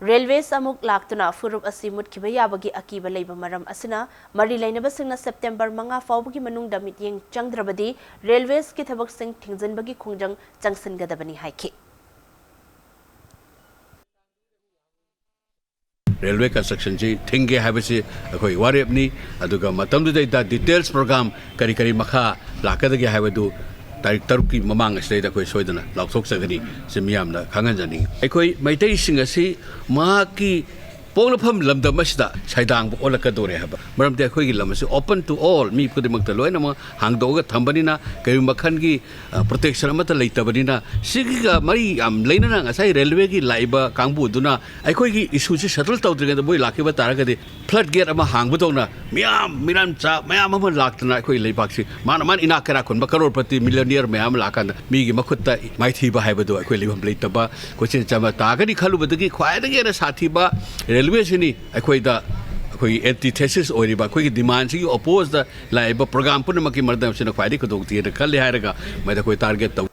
ꯔꯦꯜꯋꯦꯁ ꯑꯃꯨꯛ ꯂꯥꯛꯇꯨꯅ ꯐꯨꯔꯨꯞ ꯑꯁꯤ ꯃꯨꯠꯈꯤꯕ ꯌꯥꯕꯒꯤ ꯑꯀꯤꯕ ꯂꯩꯕ ꯃꯔꯝ ꯑꯁꯤꯅ ꯃꯔꯤ ꯂꯩꯅꯕꯁꯤꯡꯅ ꯁꯦꯞꯇꯦꯝꯕꯔ ꯃꯉꯥ ꯐꯥꯎꯕꯒꯤ ꯃꯅꯨꯡꯗ ꯃꯤꯠꯌꯦꯡ ꯆꯪꯗ꯭ꯔꯕꯗꯤ ꯔꯦꯜꯋꯦꯁꯀꯤ ꯊꯕꯛꯁꯤꯡ ꯊꯤꯡꯖꯤꯟꯕꯒꯤ ꯈꯣꯡꯖꯪ ꯆꯪꯁꯤꯟꯒꯗꯕꯅꯤ ꯍꯥꯏꯈꯤ꯫ ꯔꯦꯜꯋꯦ ꯀꯟꯁꯇ꯭ꯔꯛꯁꯟꯁꯤ ꯊꯤꯡꯒꯦ ꯍꯥꯏꯕꯁꯤ ꯑꯩꯈꯣꯏ ꯋꯥꯔꯦꯞꯅꯤ꯫ ꯑꯗꯨꯒ ꯃꯇꯝꯗꯨꯗꯩꯗ ꯗꯤꯇꯦꯜꯁ ꯄ꯭ꯔꯣꯒ꯭ꯔꯥꯝ ꯀꯔꯤ ꯀꯔꯤ ꯃꯈꯥ ꯂꯥꯛꯀꯗꯒꯦ ꯍꯥꯏꯕꯗꯨ ꯇꯥꯔꯤꯛ ꯇꯔꯨꯛꯀꯤ ꯃꯃꯥꯡ ꯑꯁꯤꯗꯩꯗ ꯑꯩꯈꯣꯏ ꯁꯣꯏꯗꯅ ꯂꯥꯎꯊꯣꯛꯆꯒꯅꯤ꯫ ꯁꯤ ꯃꯤꯌꯥꯝꯅ ꯈꯪꯍꯟꯖꯅꯤꯡꯉꯤ꯫ ꯑꯩꯈꯣꯏ ꯃꯩꯇꯩꯁꯤꯡ ꯑꯁꯤ ꯃꯍꯥꯛꯀꯤ ꯄꯣꯛꯅꯐꯝ ꯂꯝꯗꯝ ꯑꯁꯤꯗ ꯁꯩꯗꯥꯡꯕ ꯑꯣꯜꯂꯛꯀꯗꯧꯔꯦ ꯍꯥꯏꯕ ꯃꯔꯝꯗꯤ ꯑꯩꯈꯣꯏꯒꯤ ꯂꯝ ꯑꯁꯤ open to all, ꯃꯤ ꯈꯨꯗꯤꯡꯃꯛꯇ ꯂꯣꯏꯅꯃꯛ ꯍꯥꯡꯗꯣꯛꯑꯒ ꯊꯝꯕꯅꯤꯅ ꯀꯔꯤ ꯃꯈꯜꯒꯤ ꯄ꯭ꯔꯣꯇꯦꯛꯁꯟ ꯑꯃꯠꯇ ꯂꯩꯇꯕꯅꯤꯅ꯫ ꯁꯤꯒꯤꯒ ꯃꯔꯤ ꯌꯥꯝ ꯂꯩꯅꯅ ꯉꯁꯥꯏ ꯔꯦꯜꯋꯦꯒꯤ ꯂꯥꯛꯏꯕ ꯀꯥꯡꯕꯨꯗꯨꯅ ꯑꯩꯈꯣꯏꯒꯤ ꯏꯁꯨꯁꯤ ꯁꯦꯇꯜ ꯇꯧꯗ꯭ꯔꯤꯉꯩꯗ ꯃꯣꯏ ꯂꯥꯛꯈꯤꯕ ꯇꯥꯔꯒꯗꯤ ꯐ꯭ꯂꯠ ꯒꯦꯠ ꯑꯃ ꯍꯥꯡꯕꯗꯧꯅ ꯃꯤꯌꯥꯝ ꯃꯤꯔꯝꯆꯥ ꯃꯌꯥꯝ ꯑꯃ ꯂꯥꯛꯇꯅ ꯑꯩꯈꯣꯏ ꯂꯩꯕꯥꯛꯁꯤ ꯃꯥꯅ ꯃꯥꯅ ꯏꯅꯥꯛ ꯀꯩꯔꯥꯛ ꯈꯨꯟꯕ ꯀꯔꯣꯔꯄꯇꯤ ꯃꯤꯂꯤꯌꯅꯤꯌꯔ ꯃꯌꯥꯝ ꯑꯃ ꯂꯥꯛꯀꯥꯟꯗ ꯃꯤꯒꯤ ꯃꯈꯨꯠꯇ ꯃꯥꯏꯊꯤꯕ ꯍꯥꯏꯕꯗꯨ ꯑꯩꯈꯣꯏ ꯂꯩꯐꯝ ꯂꯩꯇꯕ ꯀꯣꯏꯆꯦꯟ ꯆꯦꯟꯕ ꯇꯥꯒꯅꯤ ꯈꯜꯂꯨꯕꯗꯒꯤ ꯈ꯭ꯋꯥꯏꯗꯒꯤ ꯍꯦꯟꯅ ꯁꯥꯊꯤꯕ ꯔꯦꯜꯋꯦꯁꯤꯅꯤ ꯑꯩꯈꯣꯏꯗ ꯑꯩꯈꯣꯏꯒꯤ ꯑꯦꯟꯇꯤꯊꯦꯁꯤꯁ ꯑꯣꯏꯔꯤꯕ ꯑꯩꯈꯣꯏꯒꯤ ꯗꯤꯃꯥꯟꯁꯤꯒꯤ ꯑꯣꯄꯣꯖꯇ ꯂꯥꯛꯏꯕ ꯄ꯭ꯔꯣꯒ꯭ꯔꯥꯝ ꯄꯨꯝꯅꯃꯛꯀꯤ ꯃꯔꯛꯇ ꯃꯁꯤꯅ ꯈ꯭ꯋꯥꯏꯗꯒꯤ ꯈꯨꯗꯣꯡꯊꯤꯑꯅ ꯈꯜꯂꯤ ꯍꯥꯏꯔꯒ ꯃꯗ ꯑꯩꯈꯣꯏ ꯇꯥꯔꯒꯦꯠ ꯇꯧ꯫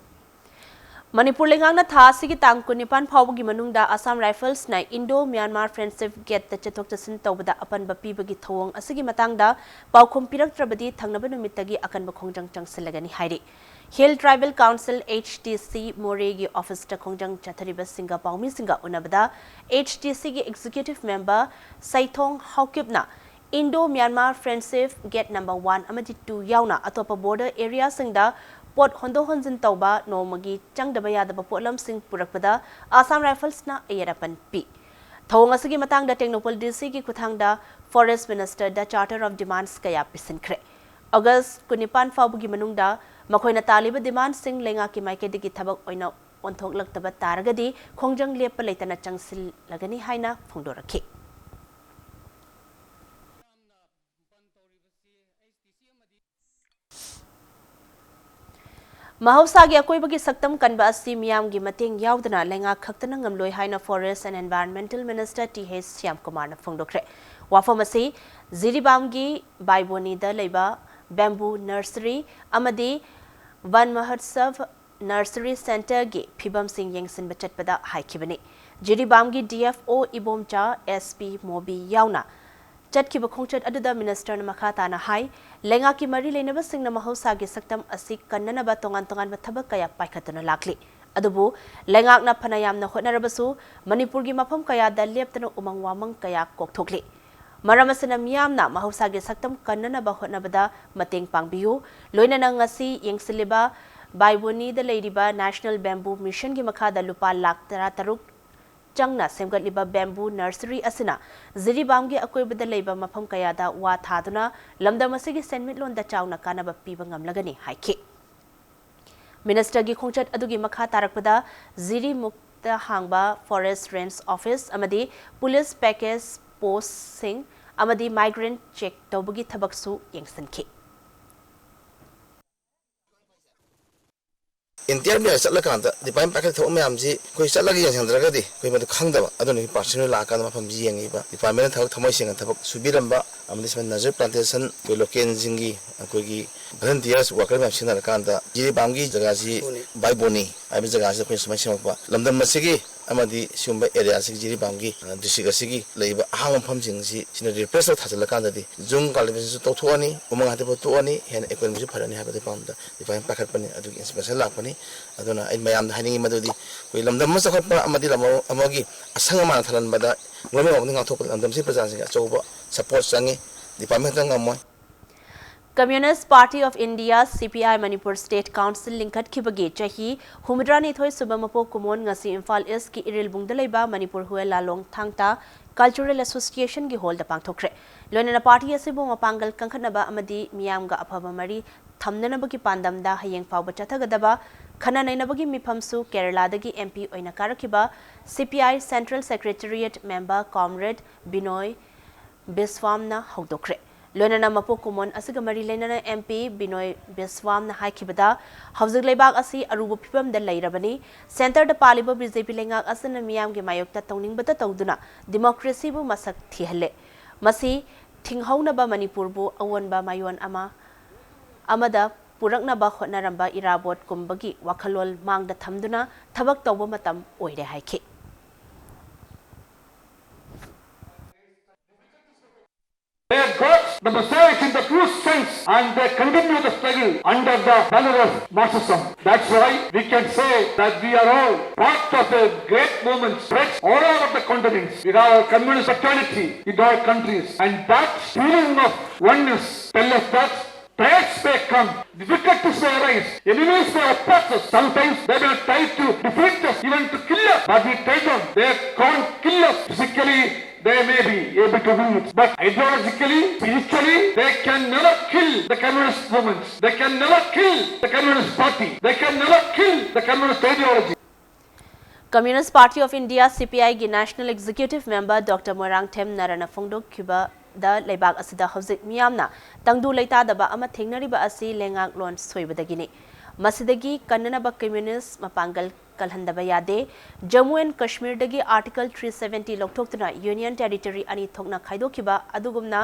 ꯃꯅꯤꯄꯨꯔ ꯂꯩꯉꯥꯛꯅ ꯊꯥ ꯑꯁꯤꯒꯤ ꯇꯥꯡ ꯀꯨꯟꯅꯤꯄꯥꯟ ꯐꯥꯎꯕꯒꯤ ꯃꯅꯨꯡꯗ ꯑꯁꯥꯝ ꯔꯥꯏꯐꯜꯁꯅ ꯏꯟꯗꯣ ꯃ꯭ꯌꯥꯟꯃꯥꯔ ꯐ꯭ꯔꯦꯟꯗꯁꯤꯞ ꯒꯦꯠꯇ ꯆꯠꯊꯣꯛ ꯆꯠꯁꯤꯟ ꯇꯧꯕꯗ ꯑꯄꯟꯕ ꯄꯤꯕꯒꯤ ꯊꯧꯑꯣꯡ ꯑꯁꯤꯒꯤ ꯃꯇꯥꯡꯗ ꯄꯥꯎꯈꯨꯝ ꯄꯤꯔꯛꯇ꯭ꯔꯕꯗꯤ ꯊꯪꯅꯕ ꯅꯨꯃꯤꯠꯇꯒꯤ ꯑꯀꯟꯕ ꯈꯣꯡꯖꯪ ꯆꯪꯁꯤꯜꯂꯒꯅꯤ ꯍꯥꯏꯔꯤ꯫ Hill tribal council, H T C, ꯃꯣꯔꯦꯒꯤ ꯑꯣꯐꯤꯁꯇ ꯈꯣꯡꯖꯪ ꯆꯠꯊꯔꯤꯕꯁꯤꯡꯒ ꯄꯥꯎꯃꯤꯁꯤꯡꯒ ꯎꯅꯕꯗ H T C ꯒꯤ ꯑꯦꯛꯖꯤꯀ꯭ꯌꯨꯇꯤꯚ ꯃꯦꯝꯕꯔ ꯁꯩꯊꯣꯡ ꯍꯥꯎꯀꯤꯞꯅ Indo Myanmar friendship gate number one ꯑꯃꯗꯤ ꯇꯨ ꯌꯥꯎꯅ ꯑꯇꯣꯞꯄ ꯕꯣꯔꯗꯔ ꯑꯦꯔꯤꯌꯥꯁꯤꯡꯗ ꯄꯣꯠ ꯍꯣꯟꯗꯣꯛ ꯍꯣꯟꯖꯤꯟ ꯇꯧꯕ, ꯅꯣꯡꯃꯒꯤ ꯆꯪꯗꯕ ꯌꯥꯗꯕ ꯄꯣꯠꯂꯝꯁꯤꯡ ꯄꯨꯔꯛꯄꯗ ꯑꯁꯥꯝ ꯔꯥꯏꯐꯜꯁꯅ ꯑꯌꯦꯠ ꯑꯄꯟ ꯄꯤ꯫ ꯊꯧꯑꯣꯡ ꯑꯁꯤꯒꯤ ꯃꯇꯥꯡꯗ ꯇꯦꯡꯅꯧꯄꯜ D C ꯒꯤ ꯈꯨꯠꯊꯥꯡꯗ ꯐꯣꯔꯦꯁ ꯃꯤꯅꯤꯁꯇꯔꯗ ꯆꯥꯔꯇꯔ ꯑꯣꯐ ꯗꯤꯃꯥꯟꯁ ꯀꯌꯥ ꯄꯤꯁꯤꯟꯈ꯭ꯔꯦ꯫ ꯑꯣꯒꯁ ꯀꯨꯟꯅꯤꯄꯥꯟ ꯐꯥꯎꯕꯒꯤ ꯃꯅꯨꯡꯗ ꯃꯈꯣꯏꯅ ꯇꯥꯜꯂꯤꯕ ꯗꯤꯃꯥꯟꯁꯤꯡ ꯂꯩꯉꯥꯛꯀꯤ ꯃꯥꯏꯀꯩꯗꯒꯤ ꯊꯕꯛ ꯑꯣꯏꯅ ꯑꯣꯟꯊꯣꯛꯂꯛꯇꯕ ꯇꯥꯔꯒꯗꯤ ꯈꯣꯡꯖꯪ ꯂꯦꯞꯄ ꯂꯩꯇꯅ ꯆꯪꯁꯤꯜꯂꯒꯅꯤ ꯍꯥꯏꯅ ꯐꯣꯡꯗꯣꯔꯛꯈꯤ꯫ ꯃꯍꯧꯁꯥꯒꯤ ꯑꯀꯣꯏꯕꯒꯤ ꯁꯛꯇꯝ ꯀꯟꯕ ꯑꯁꯤ ꯃꯤꯌꯥꯝꯒꯤ ꯃꯇꯦꯡ ꯌꯥꯎꯗꯅ ꯂꯩꯉꯥꯛ ꯈꯛꯇꯅ ꯉꯝꯂꯣꯏ ꯍꯥꯏꯅ Forest and Environmental Minister T H Shyamkumar ꯅ ꯐꯣꯡꯗꯣꯛꯈ꯭ꯔꯦ꯫ ꯋꯥꯐꯝ ꯑꯁꯤ ꯖꯤꯔꯤꯕꯥꯝꯒꯤ ꯕꯥꯏꯕꯣꯅꯤꯗ ꯂꯩꯕ Bamboo Nursery ꯑꯃꯗꯤ Van Mahotsav Nursery Centre ꯒꯤ ꯐꯤꯕꯝꯁꯤꯡ ꯌꯦꯡꯁꯤꯟꯕ ꯆꯠꯄꯗ ꯍꯥꯏꯈꯤꯕꯅꯤ꯫ ꯖꯤꯔꯤꯕꯥꯝꯒꯤ D F O Ibomcha, S P movie ꯌꯥꯎꯅ ꯆꯠꯈꯤꯕ ꯈꯣꯡꯆꯠ ꯑꯗꯨꯗ Minister ꯅ ꯃꯈꯥ ꯇꯥꯅ ꯍꯥꯏ, ꯂꯩꯉꯥꯛꯀꯤ ꯃꯔꯤ ꯂꯩꯅꯕꯁꯤꯡꯅ ꯃꯍꯧꯁꯥꯒꯤ ꯁꯛꯇꯝ ꯑꯁꯤ ꯀꯟꯅꯅꯕ ꯇꯣꯉꯥꯟ ꯇꯣꯉꯥꯟꯕ ꯊꯕꯛ ꯀꯌꯥ ꯄꯥꯏꯈꯠꯇꯨꯅ ꯂꯥꯛꯂꯤ꯫ ꯑꯗꯨꯕꯨ ꯂꯩꯉꯥꯛꯅ ꯐꯅ ꯌꯥꯝꯅ ꯍꯣꯠꯅꯔꯕꯁꯨ ꯃꯅꯤꯄꯨꯔꯒꯤ ꯃꯐꯝ ꯀꯌꯥꯗ ꯂꯦꯞꯇꯅ ꯎꯃꯪ ꯋꯥꯃꯪ ꯀꯌꯥ ꯀꯣꯛꯊꯣꯛꯂꯤ꯫ ꯃꯔꯝ ꯑꯁꯤꯅ ꯃꯤꯌꯥꯝꯅ ꯃꯍꯧꯁꯥꯒꯤ ꯁꯛꯇꯝ ꯀꯟꯅꯅꯕ ꯍꯣꯠꯅꯕꯗ ꯃꯇꯦꯡ ꯄꯥꯡꯕꯤꯌꯨ꯫ ꯂꯣꯏꯅꯅ ꯉꯁꯤ ꯌꯦꯡꯁꯤꯜꯂꯤꯕ ꯕꯥꯏꯕꯣꯅꯤꯗ ꯂꯩꯔꯤꯕ National Bamboo Mission ꯒꯤ ꯃꯈꯥꯗ ꯂꯨꯄꯥ ꯂꯥꯈ ꯇꯔꯥꯇꯔꯨꯛ ꯆꯪꯅ ꯁꯦꯝꯒꯠꯂꯤꯕ Bamboo Nursery ꯑꯁꯤꯅ ꯖꯤꯔꯤꯕꯥꯝꯒꯤ ꯑꯀꯣꯏꯕꯗ ꯂꯩꯕ ꯃꯐꯝ ꯀꯌꯥꯗ ꯋꯥ ꯊꯥꯗꯨꯅ ꯂꯝꯗꯝ ꯑꯁꯤꯒꯤ ꯁꯦꯟꯃꯤꯠꯂꯣꯟꯗ ꯆꯥꯎꯅ ꯀꯥꯟꯅꯕ ꯄꯤꯕ ꯉꯝꯂꯒꯅꯤ ꯍꯥꯏꯈꯤ꯫ Minister ꯒꯤ ꯈꯣꯡꯆꯠ ꯑꯗꯨꯒꯤ ꯃꯈꯥ ꯇꯥꯔꯛꯄꯗ ꯖꯤꯔꯤꯃꯨꯛꯇ ꯍꯥꯡꯕ Forest Range Office ꯑꯃꯗꯤ Police Package Post ꯁꯤꯡ ꯑꯃꯗꯤ migrant check ꯇꯧꯕꯒꯤ ꯊꯕꯛꯁꯨ ꯌꯦꯡꯁꯤꯟꯈꯤ꯫ Interior ꯆꯠꯂꯀꯥꯟꯗ department ꯄꯥꯏꯈꯠ ꯊꯕꯛ ꯃꯌꯥꯝꯁꯤ ꯑꯩꯈꯣꯏ ꯆꯠꯂꯒ ꯌꯦꯡꯁꯤꯟꯗ꯭ꯔꯒꯗꯤ ꯑꯩꯈꯣꯏ ꯃꯗꯨ ꯈꯪꯗꯕ꯫ ꯑꯗꯨꯅ ꯑꯩꯈꯣꯏ personal ꯂꯥꯛꯑꯀꯥꯟꯗ ꯃꯐꯝꯁꯤ ꯌꯦꯡꯉꯤꯕ department ꯊꯕꯛ ꯊꯃꯣꯏ ꯁꯦꯡꯅ ꯊꯕꯛ ꯁꯨꯕꯤꯔꯝꯕ ꯑꯃꯗꯤ ꯁꯨꯃꯥꯏꯅ nursery plantation ꯑꯩꯈꯣꯏ localꯁꯤꯡꯒꯤ ꯑꯩꯈꯣꯏꯒꯤ volunteers worker ꯃꯌꯥꯝ ꯁꯤꯖꯤꯟꯅꯔꯀꯥꯟꯗ ꯖꯤꯔꯤꯕꯥꯝꯒꯤ ꯖꯒꯥꯁꯤ ꯕꯥꯏꯕꯣꯅꯤ ꯍꯥꯏꯕ ꯖꯒꯥꯁꯤ ꯑꯩꯈꯣꯏꯅ ꯁꯨꯃꯥꯏꯅ ꯁꯦꯝꯃꯛꯄ꯫ ꯂꯝꯗꯝ ꯑꯁꯤꯒꯤ ꯑꯃꯗꯤ ꯁꯤꯒꯨꯝꯕ areaꯁꯤꯒꯤ ꯖꯤꯔꯤꯕꯥꯝꯒꯤ district ꯑꯁꯤꯒꯤ ꯂꯩꯕ ꯑꯍꯥꯡꯕ ꯃꯐꯝꯁꯤꯡꯁꯤ ꯁꯤꯅ replace ꯇꯧ ꯊꯥꯖꯤꯜꯂꯀꯥꯟꯗꯗꯤ ꯌꯨꯝ ꯀꯥꯂꯤꯕꯁꯤꯁꯨ ꯇꯧꯊꯣꯛꯑꯅꯤ, ꯎꯃꯪ ꯍꯥꯏꯗꯕ ꯇꯣꯛꯑꯅꯤ, ꯍꯦꯟꯅ economyꯁꯨ ꯐꯔꯅꯤ ꯍꯥꯏꯕꯒꯤ ꯄꯥꯎꯗꯝꯗ department ꯄꯥꯏꯈꯠꯄꯅꯤ꯫ ꯑꯗꯨꯒꯤ inspection ꯂꯥꯛꯄꯅꯤ꯫ ꯑꯗꯨꯅ ꯑꯩ ꯃꯌꯥꯝꯗ ꯍꯥꯏꯅꯤꯡꯉꯤ ꯃꯗꯨꯗꯤ ꯑꯩꯈꯣꯏ ꯂꯝꯗꯝ ꯑꯃ ꯆꯥꯎꯈꯠꯄ ꯑꯃꯗꯤ ꯂꯝ ꯑꯃꯒꯤ ꯑꯁꯪ ꯑꯃꯥꯟ ꯊꯜꯍꯟꯕꯗ ꯒꯣꯔꯃꯦꯟ ꯑꯣꯐ ꯉꯥꯛꯊꯣꯛꯄꯗ ꯂꯝꯗꯝꯁꯤꯒꯤ ꯄ꯭ꯔꯖꯥꯁꯤꯡꯒꯤ ꯑꯆꯧꯕ support ꯆꯪꯉꯤ꯫ Department ꯈꯛꯇ ꯉꯝꯃꯣꯏ꯫ Communist Party of India, C P I, Manipur State Council ꯂꯤꯡꯈꯠꯈꯤꯕꯒꯤ ꯆꯍꯤ ꯍꯨꯝꯐꯨꯇꯔꯥꯅꯤꯊꯣꯏ ꯁꯨꯕ ꯃꯄꯣꯛ ꯀꯨꯝꯑꯣꯟ ꯉꯁꯤ ꯏꯝꯐꯥꯜ East ꯀꯤ ꯏꯔꯤꯜꯕꯨꯡꯗ ꯂꯩꯕ ꯃꯅꯤꯄꯨꯔ ꯍꯨꯋꯦꯟ ꯂꯥꯂꯣꯡ ꯊꯥꯡ ꯇꯥ Cultural Association ꯒꯤ hall ꯗ ꯄꯥꯡꯊꯣꯛꯈ꯭ꯔꯦ꯫ ꯂꯣꯏꯅꯅ party ꯑꯁꯤꯕꯨ ꯃꯄꯥꯡꯒꯜ ꯀꯟꯈꯠꯅꯕ ꯑꯃꯗꯤ ꯃꯤꯌꯥꯝꯒ ꯑꯐꯕ ꯃꯔꯤ ꯊꯝꯅꯅꯕꯒꯤ ꯄꯥꯟꯗꯝꯗ ꯍꯌꯦꯡ ꯐꯥꯎꯕ ꯆꯠꯊꯒꯗꯕ ꯈꯟꯅ ꯅꯩꯅꯕꯒꯤ ꯃꯤꯐꯝꯁꯨ ꯀꯦꯔꯂꯥꯗꯒꯤ M P ꯑꯣꯏꯅ ꯀꯥꯔꯛꯈꯤꯕ C P I Central Secretariat member Comrade ꯕꯤꯅꯣꯏ ꯕꯤꯁ꯭ꯋꯥꯝꯅ ꯍꯧꯗꯣꯛꯈ꯭ꯔꯦ꯫ ꯂꯣꯏꯅꯅ ꯃꯄꯣꯛ ꯀꯨꯝꯑꯣꯟ ꯑꯁꯤꯒ ꯃꯔꯤ ꯂꯩꯅꯅ M P ꯕꯤꯅꯣꯏ ꯕꯤꯁ꯭ꯋꯥꯝꯅ ꯍꯥꯏꯈꯤꯕꯗ, ꯍꯧꯖꯤꯛ ꯂꯩꯕꯥꯛ ꯑꯁꯤ ꯑꯔꯨꯕ ꯐꯤꯕꯝꯗ ꯂꯩꯔꯕꯅꯤ꯫ Centreꯗ ꯄꯥꯜꯂꯤꯕ B J P ꯂꯩꯉꯥꯛ ꯑꯁꯤꯅ ꯃꯤꯌꯥꯝꯒꯤ ꯃꯥꯌꯣꯛꯇ ꯇꯧꯅꯤꯡꯕꯇ ꯇꯧꯗꯨꯅ democracyꯕꯨ ꯃꯁꯛ ꯊꯤꯍꯜꯂꯦ꯫ ꯃꯁꯤ ꯊꯤꯡꯍꯧꯅꯕ ꯃꯅꯤꯄꯨꯔꯕꯨ ꯑꯑꯣꯟꯕ ꯃꯥꯌꯣꯟ ꯑꯃ ꯑꯃꯗ ꯄꯨꯔꯛꯅꯕ ꯍꯣꯠꯅꯔꯝꯕ ꯏꯔꯥꯕꯣꯠ ꯀꯨꯝꯕꯒꯤ ꯋꯥꯈꯜꯂꯣꯟ ꯃꯥꯡꯗ ꯊꯝꯗꯨꯅ ꯊꯕꯛ ꯇꯧꯕ ꯃꯇꯝ ꯑꯣꯏꯔꯦ ꯍꯥꯏꯈꯤ꯫ They have got the mosaic in the true sense and they continue the struggle under the banner of Marxism. That's why we can say that we are all part of a great movement spread all over the continents. We have our communist fraternity in all countries, and that feeling of oneness tells us that threats may come, difficulties may arise, enemies may oppress us. Sometimes they may try to defeat us, even to kill us, but we tell them they can't kill us physically. They may be able to do it, but ideologically, spiritually, they can never kill the communist movements. They can never kill the communist party. They can never kill the communist ideology. Communist Party of India, C P I ꯒꯤ National Executive Member Doctor Moirangthem ꯅꯔꯥꯅ ꯐꯣꯡꯗꯣꯛꯈꯤꯕꯗ, ꯂꯩꯕꯥꯛ ꯑꯁꯤꯗ ꯍꯧꯖꯤꯛ ꯃꯤꯌꯥꯝꯅ ꯇꯪꯗꯨ ꯂꯩꯇꯥꯗꯕ ꯑꯃ ꯊꯦꯡꯅꯔꯤꯕ ꯑꯁꯤ ꯂꯩꯉꯥꯛꯂꯣꯟ ꯁꯣꯏꯕꯗꯒꯤꯅꯤ꯫ ꯃꯁꯤꯗꯒꯤ ꯀꯟꯅꯅꯕ communist ꯃꯄꯥꯡꯒꯜ ꯀꯜꯍꯟꯗꯕ ꯌꯥꯗꯦ꯫ ꯖꯝꯃꯨ ꯑꯦꯟ ꯀꯥꯁꯃꯤꯔꯗꯒꯤ Article three seventy ꯂꯧꯊꯣꯛꯇꯨꯅ Union Territory ꯑꯅꯤ ꯊꯣꯛꯅ ꯈꯥꯏꯗꯣꯛꯈꯤꯕ ꯑꯗꯨꯒꯨꯝꯅ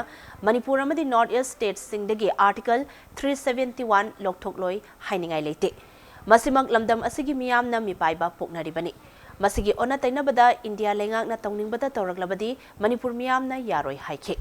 ꯃꯅꯤꯄꯨꯔ ꯑꯃꯗꯤ North East stateꯁꯤꯡꯗꯒꯤ Article three seventy one ꯂꯧꯊꯣꯛꯂꯣꯏ ꯍꯥꯏꯅꯤꯡꯉꯥꯏ ꯂꯩꯇꯦ꯫ ꯃꯁꯤꯃꯛ ꯂꯝꯗꯝ ꯑꯁꯤꯒꯤ ꯃꯤꯌꯥꯝꯅ ꯃꯤꯄꯥꯏꯕ ꯄꯣꯛꯅꯔꯤꯕꯅꯤ꯫ ꯃꯁꯤꯒꯤ ꯑꯣꯟꯅ ꯇꯩꯅꯕꯗ ꯏꯟꯗꯤꯌꯥ ꯂꯩꯉꯥꯛꯅ ꯇꯧꯅꯤꯡꯕꯇ ꯇꯧꯔꯛꯂꯕꯗꯤ ꯃꯅꯤꯄꯨꯔ ꯃꯤꯌꯥꯝꯅ ꯌꯥꯔꯣꯏ ꯍꯥꯏꯈꯤ꯫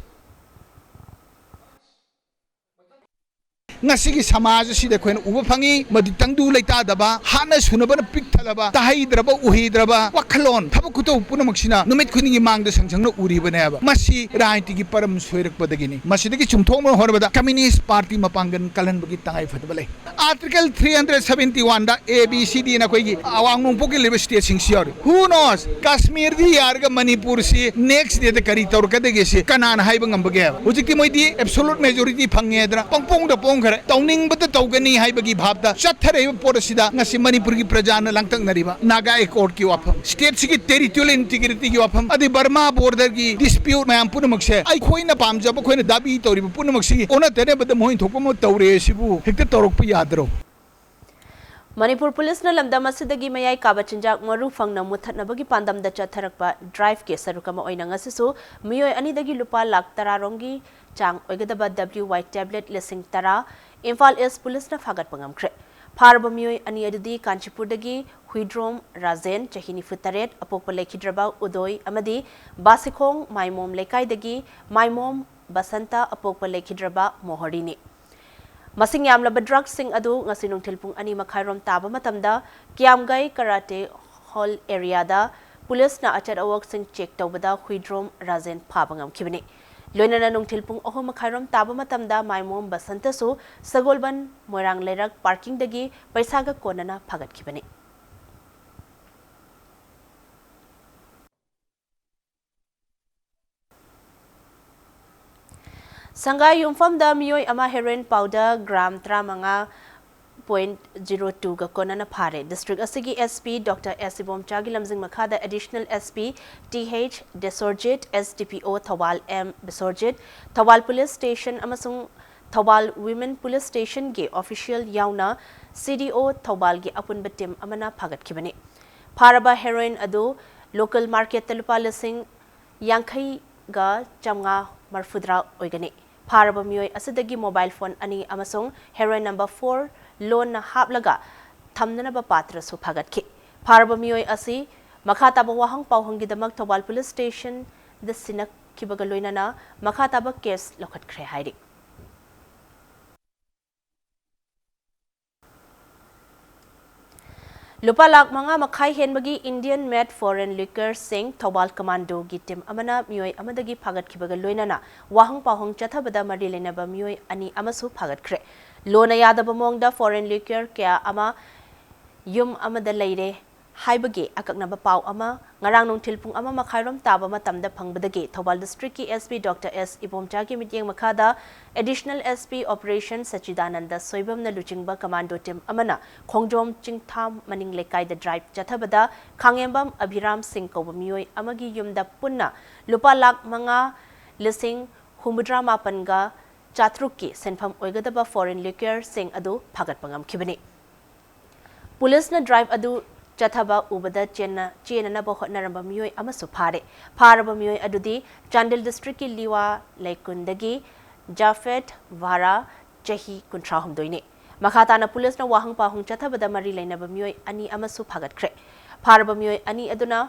ꯉꯁꯤꯒꯤ ꯁꯃꯥꯖ ꯑꯁꯤꯗ ꯑꯩꯈꯣꯏꯅ ꯎꯕ ꯐꯪꯏ, ꯃꯗꯨ ꯇꯪꯗꯨ ꯂꯩꯇꯥꯗꯕ, ꯍꯥꯠꯅ ꯁꯨꯅꯕꯅ ꯄꯤꯛ ꯊꯜꯂꯕ, ꯇꯥꯍꯩꯗ꯭ꯔꯕ, ꯎꯍꯩꯗ꯭ꯔꯕ ꯋꯥꯈꯜꯂꯣꯟ, ꯊꯕꯛ ꯈꯨꯇꯧ ꯄꯨꯝꯅꯃꯛꯁꯤꯅ ꯅꯨꯃꯤꯠ ꯈꯨꯗꯤꯡꯒꯤ ꯃꯥꯡꯗ ꯁꯪꯁꯪꯅ ꯎꯔꯤꯕꯅꯦꯕ꯫ ꯃꯁꯤ ꯔꯥꯖꯅꯤꯇꯤꯒꯤ ꯄꯔꯝ ꯁꯣꯏꯔꯛꯄꯗꯒꯤꯅꯤ꯫ ꯃꯁꯤꯗꯒꯤ ꯆꯨꯝꯊꯣꯛꯅꯕ ꯍꯣꯠꯅꯕꯗ Communist Party ꯃꯄꯥꯡꯒꯜ ꯀꯜꯍꯟꯕꯒꯤ ꯇꯉꯥꯏ ꯐꯗꯕ ꯂꯩ꯫ Article three hundred seventy one the A B C D ꯅ ꯑꯩꯈꯣꯏꯒꯤ ꯑꯋꯥꯡ ꯅꯣꯡꯄꯣꯛꯀꯤ ꯂꯩꯕ stateꯁꯤꯡꯁꯤ ꯌꯥꯎꯔꯤ꯫ Who knows? ꯀꯥꯁꯃꯤꯔꯗꯤ ꯌꯥꯔꯒ ꯃꯅꯤꯄꯨꯔꯁꯤ next dayꯗ ꯀꯔꯤ ꯇꯧꯔꯛꯀꯗꯒꯦ ꯁꯤ ꯀꯅꯥꯅ ꯍꯥꯏꯕ ꯉꯝꯕꯒꯦ? ꯍꯧꯖꯤꯛꯇꯤ ꯃꯣꯏꯗꯤ absolute majority ꯐꯪꯉꯦꯗꯅ ꯄꯪꯄꯣꯡꯗ ꯄꯣꯡꯈ꯭ꯔꯦ꯫ ꯇꯧꯅꯤꯡꯕꯗ ꯇꯧꯒꯅꯤ ꯍꯥꯏꯕꯒꯤ ꯚꯥꯕꯇ ꯆꯠꯊꯔꯛꯏꯕ ꯄꯣꯠ ꯑꯁꯤꯗ ꯉꯁꯤ ꯃꯅꯤꯄꯨꯔꯒꯤ ꯄ꯭ꯔꯖꯥꯅ ꯂꯥꯡꯇꯛꯅꯔꯤꯕ ꯅꯥꯒꯥ ꯑꯦꯀꯣꯔꯗꯀꯤ ꯋꯥꯐꯝ, ꯁ꯭ꯇꯦꯠꯁꯤꯒꯤ ꯇꯦꯔꯤꯇꯣꯔꯤꯌꯦꯜ ꯏꯟꯇꯤꯒ꯭ꯔꯤꯇꯤꯒꯤ ꯋꯥꯐꯝ, ꯑꯗꯩ ꯕꯔꯃꯥ ꯕꯣꯔꯗꯔꯒꯤ ꯗꯤꯁꯄ꯭ꯌꯨꯠ ꯃꯌꯥꯝ ꯄꯨꯝꯅꯃꯛꯁꯦ ꯑꯩꯈꯣꯏꯅ ꯄꯥꯝꯖꯕ, ꯑꯩꯈꯣꯏꯅ ꯗꯥꯕꯤ ꯇꯧꯔꯤꯕ ꯄꯨꯝꯅꯃꯛꯁꯤꯒꯤ ꯑꯣꯟꯅ ꯇꯩꯅꯕꯗ ꯃꯈꯣꯏꯅ ꯊꯣꯛꯄ ꯑꯃ ꯇꯧꯔꯦ꯫ ꯁꯤꯕꯨ ꯍꯦꯛꯇ ꯇꯧꯔꯛꯄ ꯌꯥꯗ꯭ꯔꯣ? ꯃꯅꯤꯄꯨꯔ ꯄꯨꯂꯤꯁꯅ ꯂꯝꯗꯝ ꯑꯁꯤꯗꯒꯤ ꯃꯌꯥꯏ ꯀꯥꯕ ꯆꯤꯟꯖꯥꯛ ꯃꯔꯨ ꯐꯪꯅ ꯃꯨꯠꯊꯠꯅꯕꯒꯤ ꯄꯥꯟꯗꯝꯗ ꯆꯠꯊꯔꯛꯄ ꯗ꯭ꯔꯥꯏꯚꯀꯤ ꯁꯔꯨꯛ ꯑꯃ ꯑꯣꯏꯅ ꯉꯁꯤꯁꯨ ꯃꯤꯑꯣꯏ ꯑꯅꯤꯗꯒꯤ ꯂꯨꯄꯥ ꯂꯥꯈ ꯇꯔꯥ ꯔꯣꯝꯒꯤ ꯆꯥꯡ ꯑꯣꯏꯒꯗꯕ W Y tablet ꯂꯤꯁꯤꯡ ꯇꯔꯥ ꯏꯝꯐꯥꯜ ꯏꯁ ꯄꯨꯂꯤꯁꯅ ꯐꯥꯒꯠꯄ ꯉꯝꯈ꯭ꯔꯦ꯫ ꯐꯥꯔꯕ ꯃꯤꯑꯣꯏ ꯑꯅꯤ ꯑꯗꯨꯗꯤ ꯀꯥꯟꯆꯤꯄꯨꯔꯗꯒꯤ ꯍꯨꯏꯗ꯭ꯔꯣꯝ ꯔꯥꯖꯦꯟ, ꯆꯍꯤ ꯅꯤꯐꯨ ꯇꯔꯦꯠ, ꯑꯄꯣꯛꯄ ꯂꯩꯈꯤꯗ꯭ꯔꯕ ꯎꯗꯣꯏ, ꯑꯃꯗꯤ ꯕꯥꯁꯤꯈꯣꯡ ꯃꯥꯏꯃꯣꯝ ꯂꯩꯀꯥꯏꯗꯒꯤ ꯃꯥꯏꯃꯣꯝ ꯕꯁꯟꯇ, ꯑꯄꯣꯛꯄ ꯂꯩꯈꯤꯗ꯭ꯔꯕ ꯃꯣꯍꯣꯔꯤꯅꯤ꯫ ꯃꯁꯤꯡ ꯌꯥꯝꯂꯕ ꯗ꯭ꯔꯒꯁꯤꯡ ꯑꯗꯨ ꯉꯁꯤ ꯅꯨꯡꯊꯤꯜ ꯄꯨꯡ ꯑꯅꯤ ꯃꯈꯥꯏꯔꯣꯝ ꯇꯥꯕ ꯃꯇꯝꯗ ꯀꯤꯌꯥꯝꯒꯩ ꯀꯔꯥꯇꯦ ꯍꯣꯜ ꯑꯦꯔꯤꯌꯥꯗ ꯄꯨꯂꯤꯁꯅ ꯑꯆꯠ ꯑꯋꯣꯛꯁꯤꯡ ꯆꯦꯛ ꯇꯧꯕꯗ ꯍꯨꯏꯗ꯭ꯔꯣꯝ ꯔꯥꯖꯦꯟ ꯐꯥꯕ ꯉꯝꯈꯤꯕꯅꯤ꯫ ꯂꯣꯏꯅꯅ ꯅꯨꯡꯊꯤꯜ ꯄꯨꯡ ꯑꯍꯨꯝ ꯃꯈꯥꯏꯔꯣꯝ ꯇꯥꯕ ꯃꯇꯝꯗ ꯃꯥꯏꯃꯣꯝ ꯕꯁꯟꯇꯁꯨ ꯁꯒꯣꯜꯕꯟ ꯃꯣꯏꯔꯥꯡ ꯂꯩꯔꯛ ꯄꯥꯔꯀꯤꯡꯗꯒꯤ ꯄꯩꯁꯥꯒ ꯀꯣꯟꯅꯅ ꯐꯥꯒꯠꯈꯤꯕꯅꯤ꯫ ꯁꯪꯒꯥꯏ ꯌꯨꯝꯐꯝꯗ ꯃꯤꯑꯣꯏ ꯑꯃ heroin powder gram ꯇꯔꯥꯃꯉꯥ point zero two ꯒ ꯀꯣꯟꯅꯅ ꯐꯥꯔꯦ꯫ ꯗꯤꯁꯇ꯭ꯔꯤꯛ ꯑꯁꯤꯒꯤ S P Doctor S ꯏꯕꯣꯝꯆꯥꯒꯤ ꯂꯝꯖꯤꯡ ꯃꯈꯥꯗ Additional S P T H Deshorjit, S D P O Thoubal M Bishorjit, Thoubal police station ꯑꯃꯁꯨꯡ ꯊꯧꯕꯥꯜ ꯋꯤꯃꯦꯟ ꯄꯨꯂꯤꯁ ꯁ꯭ꯇꯦꯁꯟꯒꯤ ꯑꯣꯐꯤꯁꯤꯌꯦꯜ ꯌꯥꯎꯅ C D O ꯊꯧꯕꯥꯜꯒꯤ ꯑꯄꯨꯟꯕ ꯇꯤꯝ ꯑꯃꯅ ꯐꯥꯒꯠꯈꯤꯕꯅꯤ꯫ ꯐꯥꯔꯕ heroin ꯑꯗꯨ ꯂꯣꯀꯦꯜ ꯃꯥꯔꯀꯦꯠꯇ ꯂꯨꯄꯥ ꯂꯤꯁꯤꯡ ꯌꯥꯡꯈꯩꯒ ꯆꯥꯝꯃꯉꯥ ꯃꯔꯤꯐꯨꯇꯔꯥ ꯑꯣꯏꯒꯅꯤ꯫ ꯐꯥꯔꯕ ꯃꯤꯑꯣꯏ ꯑꯁꯤꯗꯒꯤ mobile phone ꯑꯅꯤ ꯑꯃꯁꯨꯡ heroin number four ꯂꯣꯟꯅ ꯍꯥꯞꯂꯒ ꯊꯝꯅꯅꯕ ꯄꯥꯇ꯭ꯔꯁꯨ ꯐꯥꯒꯠꯈꯤ꯫ ꯐꯥꯔꯕ ꯃꯤꯑꯣꯏ ꯑꯁꯤ ꯃꯈꯥ ꯇꯥꯕ ꯋꯥꯍꯪ ꯄꯥꯎꯍꯪꯒꯤꯗꯃꯛ ꯊꯧꯕꯥꯜ ꯄꯨꯂꯤꯁ ꯁ꯭ꯇꯦꯁꯟꯗ ꯁꯤꯟꯅꯈꯤꯕꯒ ꯂꯣꯏꯅꯅ ꯃꯈꯥ ꯇꯥꯕ ꯀꯦꯁ ꯂꯧꯈꯠꯈ꯭ꯔꯦ ꯍꯥꯏꯔꯤ꯫ ꯂꯨꯄꯥ ꯂꯥꯈ ꯃꯉꯥ ꯃꯈꯥꯏ ꯍꯦꯟꯕꯒꯤ Indian made foreign liquorꯁꯤꯡ ꯊꯧꯕꯥꯜ ꯀꯃꯥꯟꯗꯣꯒꯤ ꯇꯤꯝ ꯑꯃꯅ ꯃꯤꯑꯣꯏ ꯑꯃꯗꯒꯤ ꯐꯥꯒꯠꯈꯤꯕꯒ ꯂꯣꯏꯅꯅ ꯋꯥꯍꯪ ꯄꯥꯎꯍꯪ ꯆꯠꯊꯕꯗ ꯃꯔꯤ ꯂꯩꯅꯕ ꯃꯤꯑꯣꯏ ꯑꯅꯤ ꯑꯃꯁꯨ ꯐꯥꯒꯠꯈ꯭ꯔꯦ꯫ ꯂꯣꯟꯅ ꯌꯥꯗꯕ ꯃꯑꯣꯡꯗ foreign liquor ꯀꯌꯥ ꯑꯃ ꯌꯨꯝ ꯑꯃꯗ ꯂꯩꯔꯦ ꯍꯥꯏꯕꯒꯤ ꯑꯀꯛꯅꯕ ꯄꯥꯎ ꯑꯃ ꯉꯔꯥꯡ ꯅꯨꯡꯊꯤꯜ ꯄꯨꯡ ꯑꯃ ꯃꯈꯥꯏꯔꯣꯝ ꯇꯥꯕ ꯃꯇꯝꯗ ꯐꯪꯕꯗꯒꯤ ꯊꯧꯕꯥꯜ district ꯀꯤ S P Doctor S ꯏꯕꯣꯝꯆꯥꯒꯤ ꯃꯤꯠꯌꯦꯡ ꯃꯈꯥꯗ Additional S P Operation ꯁꯆꯤꯗꯥꯅꯟꯗ ꯁꯣꯏꯕꯝꯅ ꯂꯨꯆꯤꯡꯕ commando team ꯑꯃꯅ ꯈꯣꯡꯖꯣꯝ ꯆꯤꯡꯊꯥꯝ ꯃꯅꯤꯡ ꯂꯩꯀꯥꯏꯗ drive ꯆꯠꯊꯕꯗ ꯈꯥꯡꯉꯦꯝꯕꯝ ꯑꯚꯤꯔꯥꯝ ꯁꯤꯡ ꯀꯧꯕ ꯃꯤꯑꯣꯏ ꯑꯃꯒꯤ ꯌꯨꯝꯗ ꯄꯨꯟꯅ ꯂꯨꯄꯥ ꯂꯥꯈ ꯃꯉꯥ ꯂꯤꯁꯤꯡ ꯍꯨꯝꯐꯨꯇꯔꯥ ꯃꯥꯄꯟꯒ ꯆꯥꯇ꯭ꯔꯨꯛꯀꯤ ꯁꯦꯟꯐꯝ ꯑꯣꯏꯒꯗꯕ foreign liquor ꯁꯤꯡ ꯑꯗꯨ ꯐꯥꯒꯠꯄ ꯉꯝꯈꯤꯕꯅꯤ꯫ ꯄꯨꯂꯤꯁꯅ drive ꯑꯗꯨ ꯆꯠꯊꯕ ꯎꯕꯗ ꯆꯦꯟꯅ-, ꯆꯦꯟꯅꯅꯕ ꯍꯣꯠꯅꯔꯝꯕ ꯃꯤꯑꯣꯏ ꯑꯃꯁꯨ ꯐꯥꯔꯦ꯫ ꯐꯥꯔꯕ ꯃꯤꯑꯣꯏ ꯑꯗꯨꯗꯤ ꯆꯥꯟꯗꯦꯜ district ꯀꯤ ꯂꯤꯋꯥ ꯂꯩꯀꯨꯟꯗꯒꯤ ꯖꯥꯐꯦꯠ ꯚꯥꯔꯥ, ꯆꯍꯤ ꯀꯨꯟꯊ꯭ꯔꯥꯍꯨꯝꯗꯣꯏꯅꯤ꯫ ꯃꯈꯥ ꯇꯥꯅ ꯄꯨꯂꯤꯁꯅ ꯋꯥꯍꯪ ꯄꯥꯎꯍꯪ ꯆꯠꯊꯕꯗ ꯃꯔꯤ ꯂꯩꯅꯕ ꯃꯤꯑꯣꯏ ꯑꯅꯤ ꯑꯃꯁꯨ ꯐꯥꯒꯠꯈ꯭ꯔꯦ꯫ ꯐꯥꯔꯕ ꯃꯤꯑꯣꯏ ꯑꯅꯤ ꯑꯗꯨꯅ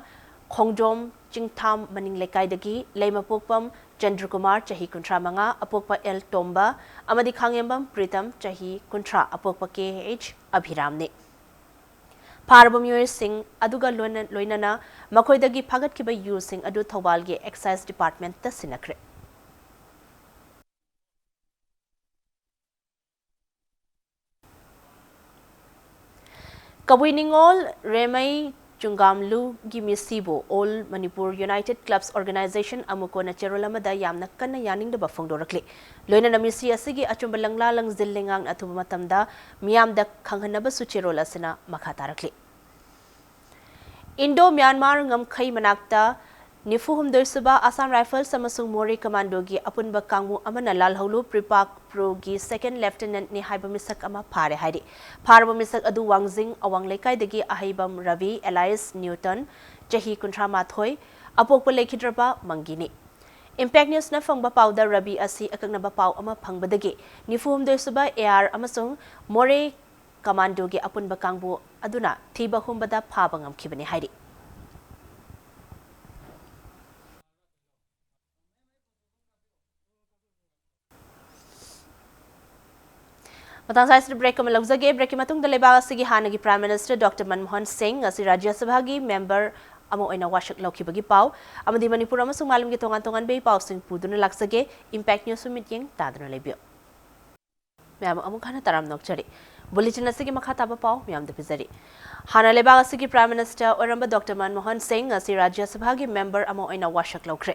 ꯈꯣꯡꯖꯣꯝ ꯆꯤꯡꯊꯥꯝ ꯃꯅꯤꯡ ꯂꯩꯀꯥꯏꯗꯒꯤ ꯂꯩꯃꯄꯣꯛꯄꯝ ꯆꯟꯗ꯭ꯔꯀꯨꯃꯥꯔ, ꯆꯍꯤ ꯀꯨꯟꯊ꯭ꯔꯥ ꯃꯉꯥ, ꯑꯄꯣꯛꯄ ꯑꯦꯜ ꯇꯣꯝꯕ, ꯑꯃꯗꯤ ꯈꯥꯡꯉꯦꯝꯕꯝ ꯄ꯭ꯔꯤꯇꯝ, ꯆꯍꯤ ꯀꯨꯟꯊ꯭ꯔꯥ, ꯑꯄꯣꯛꯄ ꯀꯦ ꯑꯩꯆ ꯑꯚꯤꯔꯥꯝꯅꯤ꯫ ꯐꯥꯔꯕ ꯃꯤꯑꯣꯏꯁꯤꯡ ꯑꯗꯨꯒ ꯂꯣꯏꯅ-, ꯂꯣꯏꯅꯅ ꯃꯈꯣꯏꯗꯒꯤ ꯐꯥꯒꯠꯈꯤꯕ ꯌꯨꯁꯤꯡ ꯑꯗꯨ ꯊꯧꯕꯥꯜꯒꯤ excise department ꯇ ꯁꯤꯟꯅꯈ꯭ꯔꯦ꯫ ꯀꯕꯨꯏ ꯅꯤꯉꯣꯜ ꯔꯦꯃꯩ ꯆꯨꯡꯒꯥꯝꯂꯨꯒꯤ ꯃꯤꯁꯤꯕꯨ All Manipur United Clubs Organization ꯑꯃꯨꯛ ꯀꯣꯟꯅ ꯆꯦꯔꯣꯜ ꯑꯃꯗ ꯌꯥꯝꯅ ꯀꯟꯅ ꯌꯥꯅꯤꯡꯗꯕ ꯐꯣꯡꯗꯣꯔꯛꯂꯤ꯫ ꯂꯣꯏꯅꯅ ꯃꯤꯁꯤ ꯑꯁꯤꯒꯤ ꯑꯆꯨꯝꯕ ꯂꯪꯂꯥ ꯂꯪꯖꯤꯜ ꯂꯩꯉꯥꯛꯅ ꯑꯊꯨꯕ ꯃꯇꯝꯗ ꯃꯤꯌꯥꯝꯗ ꯈꯪꯍꯟꯅꯕꯁꯨ ꯆꯦꯔꯣꯜ ꯑꯁꯤꯅ ꯃꯈꯥ ꯇꯥꯔꯛꯂꯤ꯫ Indo Myanmar ꯉꯝꯈꯩ ꯃꯅꯥꯛꯇ ꯅꯤꯐꯨ ꯍꯨꯝꯗꯣꯏ ꯁꯨꯕ Assam Rifles ꯑꯃꯁꯨꯡ ꯃꯣꯔꯦ commandoꯒꯤ ꯑꯄꯨꯟꯕ ꯀꯥꯡꯕꯨ ꯑꯃꯅ ꯂꯥꯜꯍꯧꯂꯨ ꯄ꯭ꯔꯤꯄꯥꯛ ꯄ꯭ꯔꯣꯒꯤ second lieutenantꯅꯤ ꯍꯥꯏꯕ ꯃꯤꯁꯛ ꯑꯃ ꯐꯥꯔꯦ ꯍꯥꯏꯔꯤ꯫ ꯐꯥꯔꯕ ꯃꯤꯁꯛ ꯑꯗꯨ ꯋꯥꯡꯖꯤꯡ ꯑꯋꯥꯡ ꯂꯩꯀꯥꯏꯗꯒꯤ ꯑꯍꯩꯕꯝ ꯔꯕꯤ alias ꯅ꯭ꯌꯨꯇꯟ, ꯆꯍꯤ ꯀꯨꯟꯊ꯭ꯔꯥ ꯃꯥꯊꯣꯏ, ꯑꯄꯣꯛꯄ ꯂꯩꯈꯤꯗ꯭ꯔꯕ ꯃꯪꯒꯤꯅꯤ꯫ Impact Newsꯅ ꯐꯪꯕ ꯄꯥꯎꯗ ꯔꯕꯤ ꯑꯁꯤ ꯑꯀꯛꯅꯕ ꯄꯥꯎ ꯑꯃ ꯐꯪꯕꯗꯒꯤ ꯅꯤꯐꯨ ꯍꯨꯝꯗꯣꯏ ꯁꯨꯕ AR ꯑꯃꯁꯨꯡ ꯃꯣꯔꯦ commandoꯒꯤ ꯑꯄꯨꯟꯕ ꯀꯥꯡꯕꯨ ꯑꯗꯨꯅ ꯊꯤꯕ ꯍꯨꯝꯕꯗ ꯐꯥꯕ ꯉꯝꯈꯤꯕꯅꯤ ꯍꯥꯏꯔꯤ꯫ ꯃꯇꯥꯡ ꯆꯥꯏꯁꯤꯗ break ꯑꯃ ꯂꯧꯖꯒꯦ꯫ Breakꯀꯤ ꯃꯇꯨꯡꯗ ꯂꯩꯕꯥꯛ ꯑꯁꯤꯒꯤ ꯍꯥꯟꯅꯒꯤ Prime Minister Doctor ꯃꯟꯃꯣꯍꯟ ꯁꯤꯡ ꯉꯁꯤ ꯔꯥꯖ꯭ꯌ ꯁꯚꯥꯒꯤ member ꯑꯃ ꯑꯣꯏꯅ ꯋꯥꯁꯛ ꯂꯧꯈꯤꯕꯒꯤ ꯄꯥꯎ ꯑꯃꯗꯤ ꯃꯅꯤꯄꯨꯔ ꯑꯃꯁꯨꯡ ꯃꯥꯂꯦꯝꯒꯤ ꯇꯣꯉꯥꯟ ꯇꯣꯉꯥꯟꯕ ꯏ ꯄꯥꯎꯁꯤꯡ ꯄꯨꯗꯨꯅ ꯂꯥꯛꯆꯒꯦ꯫ Impact Newsꯁꯨ ꯃꯤꯠꯌꯦꯡ ꯇꯥꯗꯨꯅ ꯂꯩꯕꯤꯌꯨ꯫ ꯃꯌꯥꯝ ꯑꯃꯨꯛ ꯍꯟꯅ ꯇꯔꯥꯝꯅ ꯑꯣꯛꯆꯔꯤ꯫ ꯕꯨꯂꯦꯇꯤꯟ ꯑꯁꯤꯒꯤ ꯃꯈꯥ ꯇꯥꯕ ꯄꯥꯎ ꯃꯌꯥꯝꯗ ꯄꯤꯖꯔꯤ꯫ ꯍꯥꯟꯅ ꯂꯩꯕꯥꯛ ꯑꯁꯤꯒꯤ Prime Minister ꯑꯣꯏꯔꯝꯕ ꯗꯣꯛꯇꯔ ꯃꯟꯃꯣꯍꯟ ꯁꯤꯡ ꯉꯁꯤ ꯔꯥꯖ꯭ꯌ ꯁꯚꯥꯒꯤ ꯃꯦꯝꯕꯔ ꯑꯃ ꯑꯣꯏꯅ ꯋꯥꯁꯛ ꯂꯧꯈ꯭ꯔꯦ꯫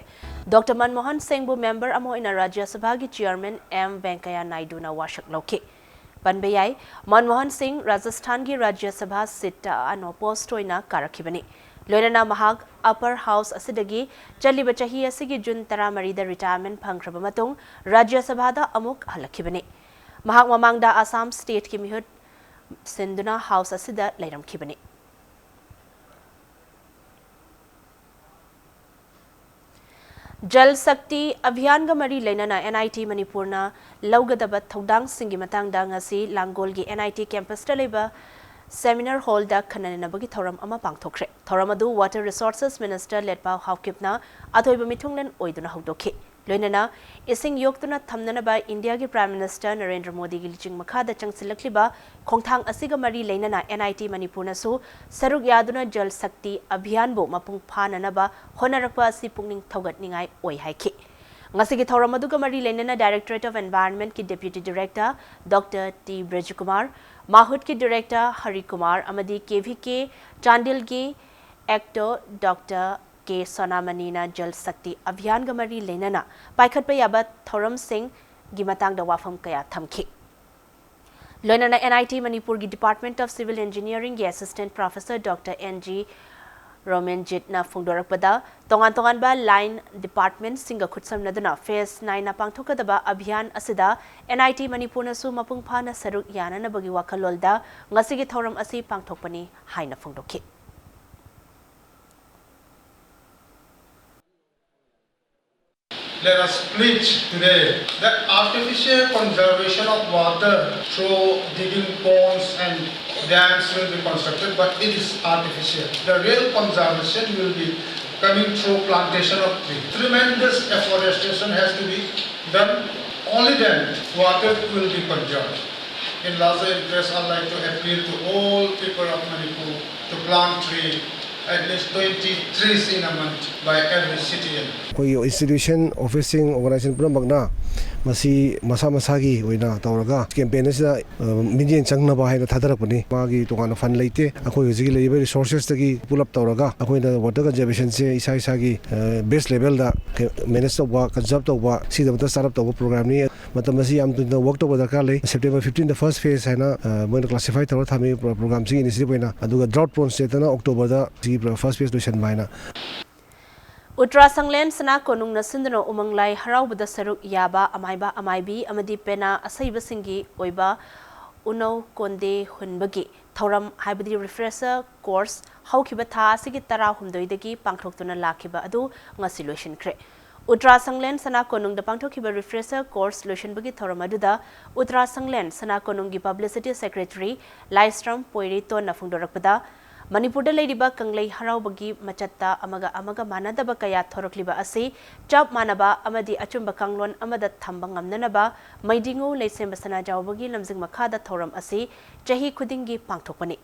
ꯗꯣꯛꯇꯔ ꯃꯟꯃꯣꯍꯟ ꯁꯤꯡꯕꯨ ꯃꯦꯝꯕꯔ ꯑꯃ ꯑꯣꯏꯅ ꯔꯥꯖ꯭ꯌ ꯁꯚꯥꯒꯤ Chairman ꯑꯦꯝ ꯚꯦꯡꯀꯌꯥ ꯅꯥꯏꯗꯨꯅ ꯋꯥꯁꯛ ꯂꯧꯈꯤ꯫ ꯄꯟꯕ ꯌꯥꯏ, ꯃꯟꯃꯣꯍꯟ ꯁꯤꯡ ꯔꯥꯖꯁꯊꯥꯟꯒꯤ ꯔꯥꯖ꯭ꯌ ꯁꯚꯥ seat unopposed ꯑꯣꯏꯅ ꯀꯥꯔꯛꯈꯤꯕꯅꯤ꯫ ꯂꯣꯏꯅꯅ ꯃꯍꯥꯛ Upper House ꯑꯁꯤꯗꯒꯤ ꯆꯠꯂꯤꯕ ꯆꯍꯤ ꯑꯁꯤꯒꯤ ꯖꯨꯟ ꯇꯔꯥꯃꯔꯤꯗ retirement ꯐꯪꯈ꯭ꯔꯕ ꯃꯇꯨꯡ ꯔꯥꯖ꯭ꯌ ꯁꯚꯥꯗ ꯑꯃꯨꯛ ꯍꯜꯂꯛꯈꯤꯕꯅꯤ꯫ ꯃꯍꯥꯛ ꯃꯃꯥꯡꯗ ꯑꯁꯥꯝ stateꯀꯤ ꯃꯤꯍꯨꯠ ꯁꯤꯟꯗꯨꯅ House ꯑꯁꯤꯗ ꯂꯩꯔꯝꯈꯤꯕꯅꯤ꯫ ꯖꯜ ꯁꯛꯇꯤ ꯑꯚꯤꯌꯥꯟꯒ ꯃꯔꯤ ꯂꯩꯅꯅ NIT ꯃꯅꯤꯄꯨꯔꯅ ꯂꯧꯒꯗꯕ ꯊꯧꯗꯥꯡꯁꯤꯡꯒꯤ ꯃꯇꯥꯡꯗ ꯉꯁꯤ ꯂꯥꯡꯒꯣꯜꯒꯤ NIT campusꯇ ꯂꯩꯕ seminar hallꯗ ꯈꯟꯅ ꯅꯩꯅꯕꯒꯤ ꯊꯧꯔꯝ ꯑꯃ ꯄꯥꯡꯊꯣꯛꯈ꯭ꯔꯦ꯫ ꯊꯧꯔꯝ ꯑꯗꯨ Water Resources Minister ꯂꯦꯠꯄꯥꯎ ꯍꯥꯎꯀꯤꯞꯅ ꯑꯊꯣꯏꯕ ꯃꯤꯊꯨꯡꯂꯦꯟ ꯑꯣꯏꯗꯨꯅ ꯍꯧꯗꯣꯛꯈꯤ꯫ ꯂꯣꯏꯅꯅ ꯏꯁꯤꯡ ꯌꯣꯛꯇꯨꯅ ꯊꯝꯅꯅꯕ ꯏꯟꯗꯤꯌꯥꯒꯤ Prime Minister ꯅꯔꯦꯟꯗ꯭ꯔ ꯃꯣꯗꯤꯒꯤ ꯂꯨꯆꯤꯡ ꯃꯈꯥꯗ ꯆꯪꯁꯤꯜꯂꯛꯂꯤꯕ ꯈꯣꯡꯊꯥꯡ ꯑꯁꯤꯒ ꯃꯔꯤ ꯂꯩꯅꯅ NIT ꯃꯅꯤꯄꯨꯔꯅꯁꯨ ꯁꯔꯨꯛ ꯌꯥꯗꯨꯅ ꯖꯜ ꯁꯛꯇꯤ ꯑꯚꯤꯌꯥꯟꯕꯨ ꯃꯄꯨꯡ ꯐꯥꯅꯅꯕ ꯍꯣꯠꯅꯔꯛꯄ ꯑꯁꯤ ꯄꯨꯛꯅꯤꯡ ꯊꯧꯒꯠꯅꯤꯡꯉꯥꯏ ꯑꯣꯏ ꯍꯥꯏꯈꯤ꯫ ꯉꯁꯤꯒꯤ ꯊꯧꯔꯝ ꯑꯗꯨꯒ ꯃꯔꯤ ꯂꯩꯅꯅ Directorate of Environmentꯀꯤ Deputy Director doctor T Brajakumar, ꯃꯥꯍꯨꯠꯀꯤ Director ꯍꯔꯤꯀꯨꯃꯥꯔ ꯑꯃꯗꯤ KVK ꯆꯥꯟꯗꯤꯜꯒꯤ ACTO ꯗꯣꯛꯇꯔ ꯀꯦ ꯁꯣꯅꯥꯃꯅꯤꯅ ꯖꯜ ꯁꯛꯇꯤ ꯑꯚꯤꯌꯥꯟꯒ ꯃꯔꯤ ꯂꯩꯅꯅ ꯄꯥꯏꯈꯠꯄ ꯌꯥꯕ ꯊꯧꯔꯝꯁꯤꯡꯒꯤ ꯃꯇꯥꯡꯗ ꯋꯥꯐꯝ ꯀꯌꯥ ꯊꯝꯈꯤ꯫ ꯂꯣꯏꯅꯅ NIT ꯃꯅꯤꯄꯨꯔꯒꯤ Department of Civil Engineeringꯒꯤ Assistant Professor doctor N G ꯔꯣꯃꯦꯟꯖꯤꯠꯅ ꯐꯣꯡꯗꯣꯔꯛꯄꯗ, ꯇꯣꯉꯥꯟ ꯇꯣꯉꯥꯟꯕ line departmentꯁꯤꯡꯒ ꯈꯨꯠꯁꯝꯅꯗꯨꯅ phase nineꯅ ꯄꯥꯡꯊꯣꯛꯀꯗꯕ ꯑꯚꯤꯌꯥꯟ ꯑꯁꯤꯗ NIT ꯃꯅꯤꯄꯨꯔꯅꯁꯨ ꯃꯄꯨꯡ ꯐꯥꯅ ꯁꯔꯨꯛ ꯌꯥꯅꯅꯕꯒꯤ ꯋꯥꯈꯜꯂꯣꯟꯗ ꯉꯁꯤꯒꯤ ꯊꯧꯔꯝ ꯑꯁꯤ ꯄꯥꯡꯊꯣꯛꯄꯅꯤ ꯍꯥꯏꯅ ꯐꯣꯡꯗꯣꯛꯈꯤ꯫ Let us pledge today that artificial conservation of water through digging ponds and dams will be constructed, but it is artificial. The real conservation will be coming through plantation of trees. Tremendous afforestation has to be done. Only then water will be conserved. In larger interest, I'd like to appeal to all people of Manipur to plant tree, at least twenty trees in a month by every citizen. ꯑꯩꯈꯣꯏꯒꯤ institution, officeꯁꯤꯡ, organization ꯄꯨꯝꯅꯃꯛꯅ ꯃꯁꯤ ꯃꯁꯥ ꯃꯁꯥꯒꯤ ꯑꯣꯏꯅ ꯇꯧꯔꯒ campaign ꯑꯁꯤꯗ, ꯑ, ꯃꯤꯠꯌꯦꯡ ꯆꯪꯅꯕ ꯍꯥꯏꯅ ꯊꯥꯗꯔꯛꯄꯅꯤ꯫ ꯃꯥꯒꯤ ꯇꯣꯉꯥꯟꯅ fund ꯂꯩꯇꯦ꯫ ꯑꯩꯈꯣꯏ ꯍꯧꯖꯤꯛꯀꯤ ꯂꯩꯔꯤꯕ resourcesꯇꯒꯤ pull up ꯇꯧꯔꯒ ꯑꯩꯈꯣꯏꯅ water conservationꯁꯦ ꯏꯁꯥ ꯏꯁꯥꯒꯤ, ꯑ, base levelꯗ manage ꯇꯧꯕ, conserve ꯇꯧꯕ, ꯁꯤꯒꯤꯗꯃꯛꯇ start up ꯇꯧꯕ programꯅꯤ꯫ ꯃꯇꯝ ꯑꯁꯤ ꯌꯥꯝ ꯊꯨꯅ work ꯇꯧꯕ ꯗꯔꯀꯥꯔ ꯂꯩ꯫ September fifteenꯗ first phase ꯍꯥꯏꯅ, ꯑ, ꯃꯣꯏꯅ classify ꯇꯧꯔ ꯊꯝꯃꯤ pro-, programꯁꯤꯒꯤ initiative ꯑꯣꯏꯅ꯫ ꯑꯗꯨꯒ drought prone stateꯇꯅ Octoberꯗ ꯁꯤꯒꯤ first phase ꯂꯣꯏꯁꯤꯟꯕ ꯍꯥꯏꯅ꯫ ꯎꯇ꯭ꯔꯥꯁꯪꯂꯦꯟ ꯁꯅꯥ ꯀꯣꯅꯨꯡꯅ ꯁꯤꯟꯗꯨꯅ ꯎꯃꯪ ꯂꯥꯏ ꯍꯔꯥꯎꯕꯗ ꯁꯔꯨꯛ ꯌꯥꯕ ꯑꯃꯥꯏꯕ ꯑꯃꯥꯏꯕꯤ ꯑꯃꯗꯤ ꯄꯦꯅꯥ ꯑꯁꯩꯕꯁꯤꯡꯒꯤ ꯑꯣꯏꯕ ꯎꯅꯧ ꯀꯣꯟꯗꯦ ꯍꯨꯟꯕꯒꯤ ꯊꯧꯔꯝ, ꯍꯥꯏꯕꯗꯤ refresher course, ꯍꯧꯈꯤꯕ ꯊꯥ ꯑꯁꯤꯒꯤ ꯇꯔꯥꯍꯨꯝꯗꯣꯏꯗꯒꯤ ꯄꯥꯡꯊꯣꯛꯇꯨꯅ ꯂꯥꯛꯈꯤꯕ ꯑꯗꯨ ꯉꯁꯤ ꯂꯣꯏꯁꯤꯟꯈ꯭ꯔꯦ꯫ ꯎꯇ꯭ꯔꯥꯁꯪꯂꯦꯟ ꯁꯅꯥ ꯀꯣꯅꯨꯡꯗ ꯄꯥꯡꯊꯣꯛꯈꯤꯕ refresher course ꯂꯣꯏꯁꯤꯟꯕꯒꯤ ꯊꯧꯔꯝ ꯑꯗꯨꯗ ꯎꯇ꯭ꯔꯥꯁꯪꯂꯦꯟ ꯁꯅꯥ ꯀꯣꯅꯨꯡꯒꯤ publicity secretary ꯂꯥꯏꯁ꯭ꯔꯝ ꯄꯣꯏꯔꯩꯇꯣꯟꯅ ꯐꯣꯡꯗꯣꯔꯛꯄꯗ, ꯃꯅꯤꯄꯨꯔꯗ ꯂꯩꯔꯤꯕ ꯀꯪꯂꯩ ꯍꯔꯥꯎꯕꯒꯤ ꯃꯆꯠꯇ ꯑꯃꯒ ꯑꯃꯒ ꯃꯥꯟꯅꯗꯕ ꯀꯌꯥ ꯊꯣꯔꯛꯂꯤꯕ ꯑꯁꯤ ꯆꯞ ꯃꯥꯟꯅꯕ ꯑꯃꯗꯤ ꯑꯆꯨꯝꯕ ꯀꯥꯡꯂꯣꯟ ꯑꯃꯗ ꯊꯝꯕ ꯉꯝꯅꯅꯕ ꯃꯩꯗꯤꯉꯨ ꯂꯩꯁꯦꯝꯕ ꯁꯅꯥꯖꯥꯎꯕꯒꯤ ꯂꯝꯖꯤꯡ ꯃꯈꯥꯗ ꯊꯧꯔꯝ ꯑꯁꯤ ꯆꯍꯤ ꯈꯨꯗꯤꯡꯒꯤ ꯄꯥꯡꯊꯣꯛꯄꯅꯤ꯫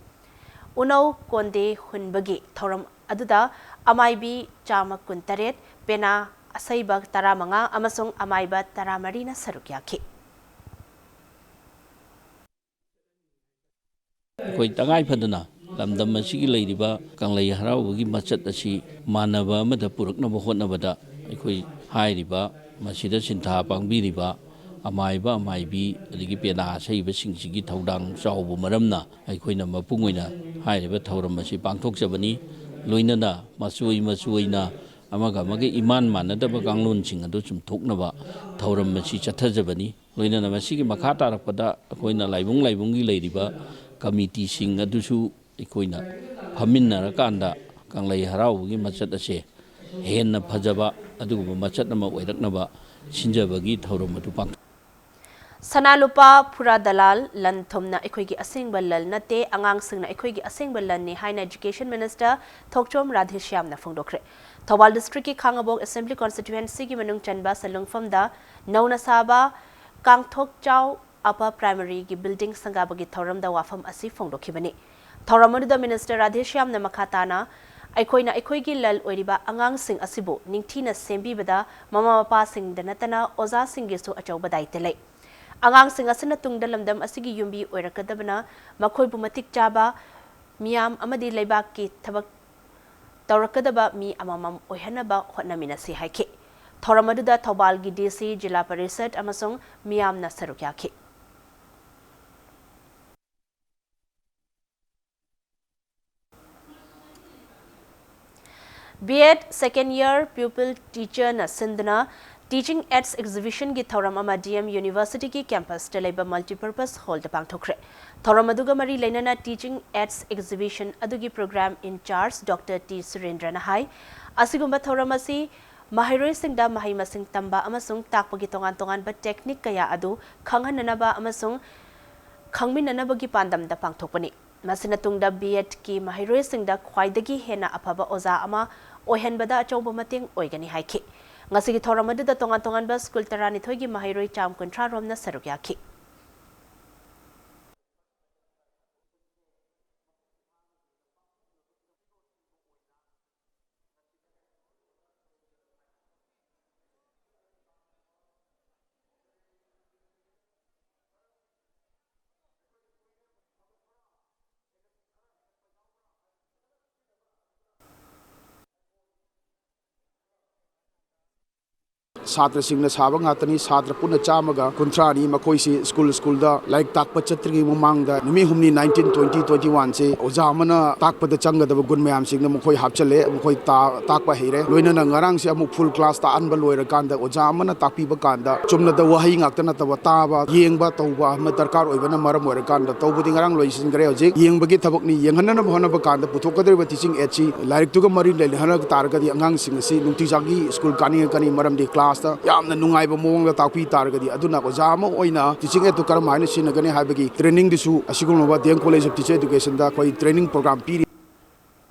ꯎꯅꯧ ꯀꯣꯟꯗꯦ ꯍꯨꯟꯕꯒꯤ ꯊꯧꯔꯝ ꯑꯗꯨꯗ ꯑꯃꯥꯏꯕꯤ ꯆꯥꯝꯃ ꯀꯨꯟꯇꯔꯦꯠ, ꯄꯦꯅꯥ ꯑꯁꯩꯕ ꯇꯔꯥꯃꯉꯥ ꯑꯃꯁꯨꯡ ꯑꯃꯥꯏꯕ ꯇꯔꯥꯃꯔꯤꯅ ꯁꯔꯨꯛ ꯌꯥꯈꯤ꯫ ꯑꯩꯈꯣꯏ ꯇꯉꯥꯏ ꯐꯗꯅ ꯂꯝꯗꯝ ꯑꯁꯤꯒꯤ ꯂꯩꯔꯤꯕ ꯀꯪꯂꯩ ꯍꯔꯥꯎꯕꯒꯤ ꯃꯆꯠ ꯑꯁꯤ ꯃꯥꯟꯅꯕ ꯑꯃꯗ ꯄꯨꯔꯛꯅꯕ ꯍꯣꯠꯅꯕꯗ ꯑꯩꯈꯣꯏ ꯍꯥꯏꯔꯤꯕ ꯃꯁꯤꯗ ꯁꯤꯟꯊꯥ ꯄꯥꯡꯕꯤꯔꯤꯕ ꯑꯃꯥꯏꯕ ꯑꯃꯥꯏꯕꯤ ꯑꯗꯒꯤ ꯄꯦꯅꯥ ꯑꯁꯩꯕꯁꯤꯡꯁꯤꯒꯤ ꯊꯧꯗꯥꯡ ꯆꯥꯎꯕ ꯃꯔꯝꯅ ꯑꯩꯈꯣꯏꯅ ꯃꯄꯨꯡ ꯑꯣꯏꯅ ꯍꯥꯏꯔꯤꯕ ꯊꯧꯔꯝ ꯑꯁꯤ ꯄꯥꯡꯊꯣꯛꯆꯕꯅꯤ꯫ ꯂꯣꯏꯅꯅ ꯃꯆꯣꯏ ꯃꯆꯣꯏꯅ ꯑꯃꯒ ꯑꯃꯒ ꯏꯃꯥꯟ ꯃꯥꯟꯅꯗꯕ ꯀꯥꯡꯂꯣꯟꯁꯤꯡ ꯑꯗꯨ ꯆꯨꯝꯊꯣꯛꯅꯕ ꯊꯧꯔꯝ ꯑꯁꯤ ꯆꯠꯊꯖꯕꯅꯤ꯫ ꯂꯣꯏꯅꯅ ꯃꯁꯤꯒꯤ ꯃꯈꯥ ꯇꯥꯔꯛꯄꯗ ꯑꯩꯈꯣꯏꯅ ꯂꯥꯏꯕꯨꯡ ꯂꯥꯏꯕꯨꯡꯒꯤ ꯂꯩꯔꯤꯕ ꯀꯃꯤꯇꯤꯁꯤꯡ ꯑꯗꯨꯁꯨ ꯑꯩꯈꯣꯏꯅ ꯐꯝꯃꯤꯟꯅꯔꯀꯥꯟꯗ ꯀꯪꯂꯩ ꯍꯔꯥꯎꯕꯒꯤ ꯃꯆꯠ ꯑꯁꯦ ꯍꯦꯟꯅ ꯐꯖꯕ ꯑꯗꯨꯒꯨꯝꯕ ꯃꯆꯠ ꯑꯃ ꯑꯣꯏꯔꯛꯅꯕ ꯁꯤꯟꯖꯕꯒꯤ ꯊꯧꯔꯝ ꯑꯗꯨ ꯄꯥꯡꯊꯣꯛ ꯁꯅꯥ ꯂꯨꯄꯥ ꯐꯨꯔꯥ ꯗꯂꯥꯜ, ꯂꯟ ꯊꯨꯝꯅ ꯑꯩꯈꯣꯏꯒꯤ ꯑꯁꯦꯡꯕ ꯂꯟ ꯅꯠꯇꯦ, ꯑꯉꯥꯡꯁꯤꯡꯅ ꯑꯩꯈꯣꯏꯒꯤ ꯑꯁꯦꯡꯕ ꯂꯟꯅꯤ ꯍꯥꯏꯅ Education Minister ꯊꯣꯛꯆꯣꯝ ꯔꯥꯙꯦꯁ꯭ꯌꯥꯝꯅ ꯐꯣꯡꯗꯣꯛꯈ꯭ꯔꯦ꯫ ꯊꯧꯕꯥꯜ districtꯀꯤ ꯈꯥꯉꯕꯣꯛ Assembly Constituencyꯒꯤ ꯃꯅꯨꯡ ꯆꯟꯕ ꯁꯟꯂꯨꯡꯐꯝꯗ ꯅꯧꯅ ꯁꯥꯕ ꯀꯥꯡꯊꯣꯛꯆꯥꯎ Upper Primaryꯒꯤ building ꯁꯪꯒꯥꯕꯒꯤ ꯊꯧꯔꯝꯗ ꯋꯥꯐꯝ ꯑꯁꯤ ꯐꯣꯡꯗꯣꯛꯈꯤꯕꯅꯤ꯫ ꯊꯧꯔꯝ ꯑꯗꯨꯗ Minister ꯔꯥꯙꯦꯁ꯭ꯌꯥꯝꯅ ꯃꯈꯥ ꯇꯥꯅ ꯑꯩꯈꯣꯏꯅ ꯑꯩꯈꯣꯏꯒꯤ ꯂꯜ ꯑꯣꯏꯔꯤꯕ ꯑꯉꯥꯡꯁꯤꯡ ꯑꯁꯤꯕꯨ ꯅꯤꯡꯊꯤꯅ ꯁꯦꯝꯕꯤꯕꯗ ꯃꯃꯥ ꯃꯄꯥꯁꯤꯡꯗ ꯅꯠꯇꯅ ꯑꯣꯖꯥꯁꯤꯡꯒꯤꯁꯨ ꯑꯆꯧꯕ ꯗꯥꯏꯇ ꯂꯩ꯫ ꯑꯉꯥꯡꯁꯤꯡ ꯑꯁꯤꯅ ꯇꯨꯡꯗ ꯂꯝꯗꯝ ꯑꯁꯤꯒꯤ ꯌꯨꯝꯕꯤ ꯑꯣꯏꯔꯛꯀꯗꯕꯅ ꯃꯈꯣꯏꯕꯨ ꯃꯇꯤꯛ ꯆꯥꯕ ꯃꯤꯌꯥꯝ ꯑꯃꯗꯤ ꯂꯩꯕꯥꯛꯀꯤ ꯊꯕꯛ ꯇꯧꯔꯛꯀꯗꯕ ꯃꯤ ꯑꯃꯃꯝ ꯑꯣꯏꯍꯟꯅꯕ ꯍꯣꯠꯅꯃꯤꯟꯅꯁꯤ ꯍꯥꯏꯈꯤ꯫ ꯊꯧꯔꯝ ꯑꯗꯨꯗ ꯊꯧꯕꯥꯜꯒꯤ ꯗꯤ ꯁꯤ, ꯖꯤꯂꯥ ꯄꯔꯤꯁꯠ ꯑꯃꯁꯨꯡ ꯃꯤꯌꯥꯝꯅ ꯁꯔꯨꯛ ꯌꯥꯈꯤ꯫ B.Ed second year pupil teacherꯅ ꯁꯤꯟꯗꯨꯅ Teaching Aids exhibitionꯒꯤ ꯊꯧꯔꯝ ꯑꯃ D M Universityꯒꯤ campusꯇ ꯂꯩꯕ multipurpose hallꯗ ꯄꯥꯡꯊꯣꯛꯈ꯭ꯔꯦ꯫ ꯊꯧꯔꯝ ꯑꯗꯨꯒ ꯃꯔꯤ ꯂꯩꯅꯅ Teaching Aids exhibition ꯑꯗꯨꯒꯤ program in charge Doctor T ꯁꯨꯔꯦꯟꯗ꯭ꯔꯅ ꯍꯥꯏ, ꯑꯁꯤꯒꯨꯝꯕ ꯊꯧꯔꯝ ꯑꯁꯤ ꯃꯍꯩꯔꯣꯏꯁꯤꯡꯗ ꯃꯍꯩ ꯃꯁꯤꯡ ꯇꯝꯕ ꯑꯃꯁꯨꯡ ꯇꯥꯛꯄꯒꯤ ꯇꯣꯉꯥꯟ ꯇꯣꯉꯥꯟꯕ technique ꯀꯌꯥ ꯑꯗꯨ ꯈꯪꯍꯟꯅꯅꯕ ꯑꯃꯁꯨꯡ ꯈꯪꯃꯤꯟꯅꯅꯕꯒꯤ ꯄꯥꯟꯗꯝꯗ ꯄꯥꯡꯊꯣꯛꯄꯅꯤ꯫ ꯃꯁꯤꯅ ꯇꯨꯡꯗ B.Edꯀꯤ ꯃꯍꯩꯔꯣꯏꯁꯤꯡꯗ ꯈ꯭ꯋꯥꯏꯗꯒꯤ ꯍꯦꯟꯅ ꯑꯐꯕ ꯑꯣꯖꯥ ꯑꯃ ꯑꯣꯏꯍꯟꯕꯗ ꯑꯆꯧꯕ ꯃꯇꯦꯡ ꯑꯣꯏꯒꯅꯤ ꯍꯥꯏꯈꯤ꯫ ꯉꯁꯤꯒꯤ ꯊꯧꯔꯝ ꯑꯗꯨꯗ ꯇꯣꯉꯥꯟ ꯇꯣꯉꯥꯟꯕ ꯁ꯭ꯀꯨꯜ ꯇꯔꯥꯅꯤꯊꯣꯏꯒꯤ ꯃꯍꯩꯔꯣꯏ ꯆꯥꯝ ꯀꯨꯟꯊ꯭ꯔꯥ ꯔꯣꯝꯅ ꯁꯔꯨꯛ ꯌꯥꯈꯤ꯫ ꯁꯥꯇ꯭ꯔꯁꯤꯡꯅ ꯁꯥꯕ ꯉꯥꯛꯇꯅꯤ꯫ ꯁꯥꯇ꯭ꯔ ꯄꯨꯟꯅ ꯆꯥꯝꯃꯒ ꯀꯨꯟꯊ꯭ꯔꯥꯅꯤ꯫ ꯃꯈꯣꯏꯁꯤ ꯁ꯭ꯀꯨꯜ ꯁ꯭ꯀꯨꯜꯗ ꯂꯥꯏꯔꯤꯛ ꯇꯥꯛꯄ ꯆꯠꯇ꯭ꯔꯤꯉꯩ ꯃꯃꯥꯡꯗ ꯅꯨꯃꯤꯠ ꯍꯨꯝꯅꯤ, nineteen, twenty, twenty-oneꯁꯤ ꯑꯣꯖꯥ ꯑꯃꯅ ꯇꯥꯛꯄꯗ ꯆꯪꯒꯗꯕ ꯒꯨꯟ ꯃꯌꯥꯝꯁꯤꯡꯗꯣ ꯃꯈꯣꯏ ꯍꯥꯞꯆꯜꯂꯦ꯫ ꯃꯈꯣꯏ ꯇꯥ-, ꯇꯥꯛꯄ ꯍꯩꯔꯦ꯫ ꯂꯣꯏꯅꯅ ꯉꯔꯥꯡꯁꯦ ꯑꯃꯨꯛ full class ꯇꯥꯛꯍꯟꯕ ꯂꯣꯏꯔꯀꯥꯟꯗ ꯑꯣꯖꯥ ꯑꯃꯅ ꯇꯥꯛꯄꯤꯕ ꯀꯥꯟꯗ ꯆꯨꯝꯅꯗ ꯋꯥꯍꯩ ꯉꯥꯛꯇ ꯅꯠꯇꯕ ꯇꯥꯕ, ꯌꯦꯡꯕ, ꯇꯧꯕ ꯑꯃ ꯗꯔꯀꯥꯔ ꯑꯣꯏꯕꯅ ꯃꯔꯝ ꯑꯣꯏꯔꯀꯥꯟꯗ ꯇꯧꯕꯗꯤ ꯉꯔꯥꯡ ꯂꯣꯏꯁꯤꯟꯈ꯭ꯔꯦ꯫ ꯍꯧꯖꯤꯛ ꯌꯦꯡꯕꯒꯤ ꯊꯕꯛꯅꯤ꯫ ꯌꯦꯡꯍꯟꯅꯅꯕ ꯍꯣꯠꯅꯕ ꯀꯥꯟꯗ ꯄꯨꯊꯣꯛꯀꯗꯧꯔꯤꯕ Teaching Aidꯁꯤ ꯂꯥꯏꯔꯤꯛꯇꯨꯒ ꯃꯔꯤ ꯂꯩꯅꯍꯟꯅ ꯇꯥꯔꯒꯗꯤ ꯑꯉꯥꯡꯁꯤꯡ ꯑꯁꯤ ꯅꯨꯡꯇꯤꯖꯥꯒꯤ ꯁ꯭ꯀꯨꯜ ꯀꯥꯅꯤꯡꯉꯛꯀꯅꯤ, ꯃꯔꯝꯗꯤ classꯇ ꯌꯥꯝꯅ ꯅꯨꯡꯉꯥꯏꯕ ꯃꯑꯣꯡꯗ ꯇꯥꯛꯄꯤ ꯇꯥꯔꯒꯗꯤ꯫ ꯑꯗꯨꯅ ꯑꯣꯖꯥ ꯑꯃ ꯑꯣꯏꯅ Teaching Aidꯇꯨ ꯀꯔꯝ ꯍꯥꯏꯅ ꯁꯤꯖꯤꯟꯅꯒꯅꯤ ꯍꯥꯏꯕꯒꯤ trainingꯗꯨꯁꯨ ꯑꯁꯤꯒꯨꯝꯂꯕ D M College of Teacher Educationꯗ ꯑꯩꯈꯣꯏ training program ꯄꯤꯔꯤ꯫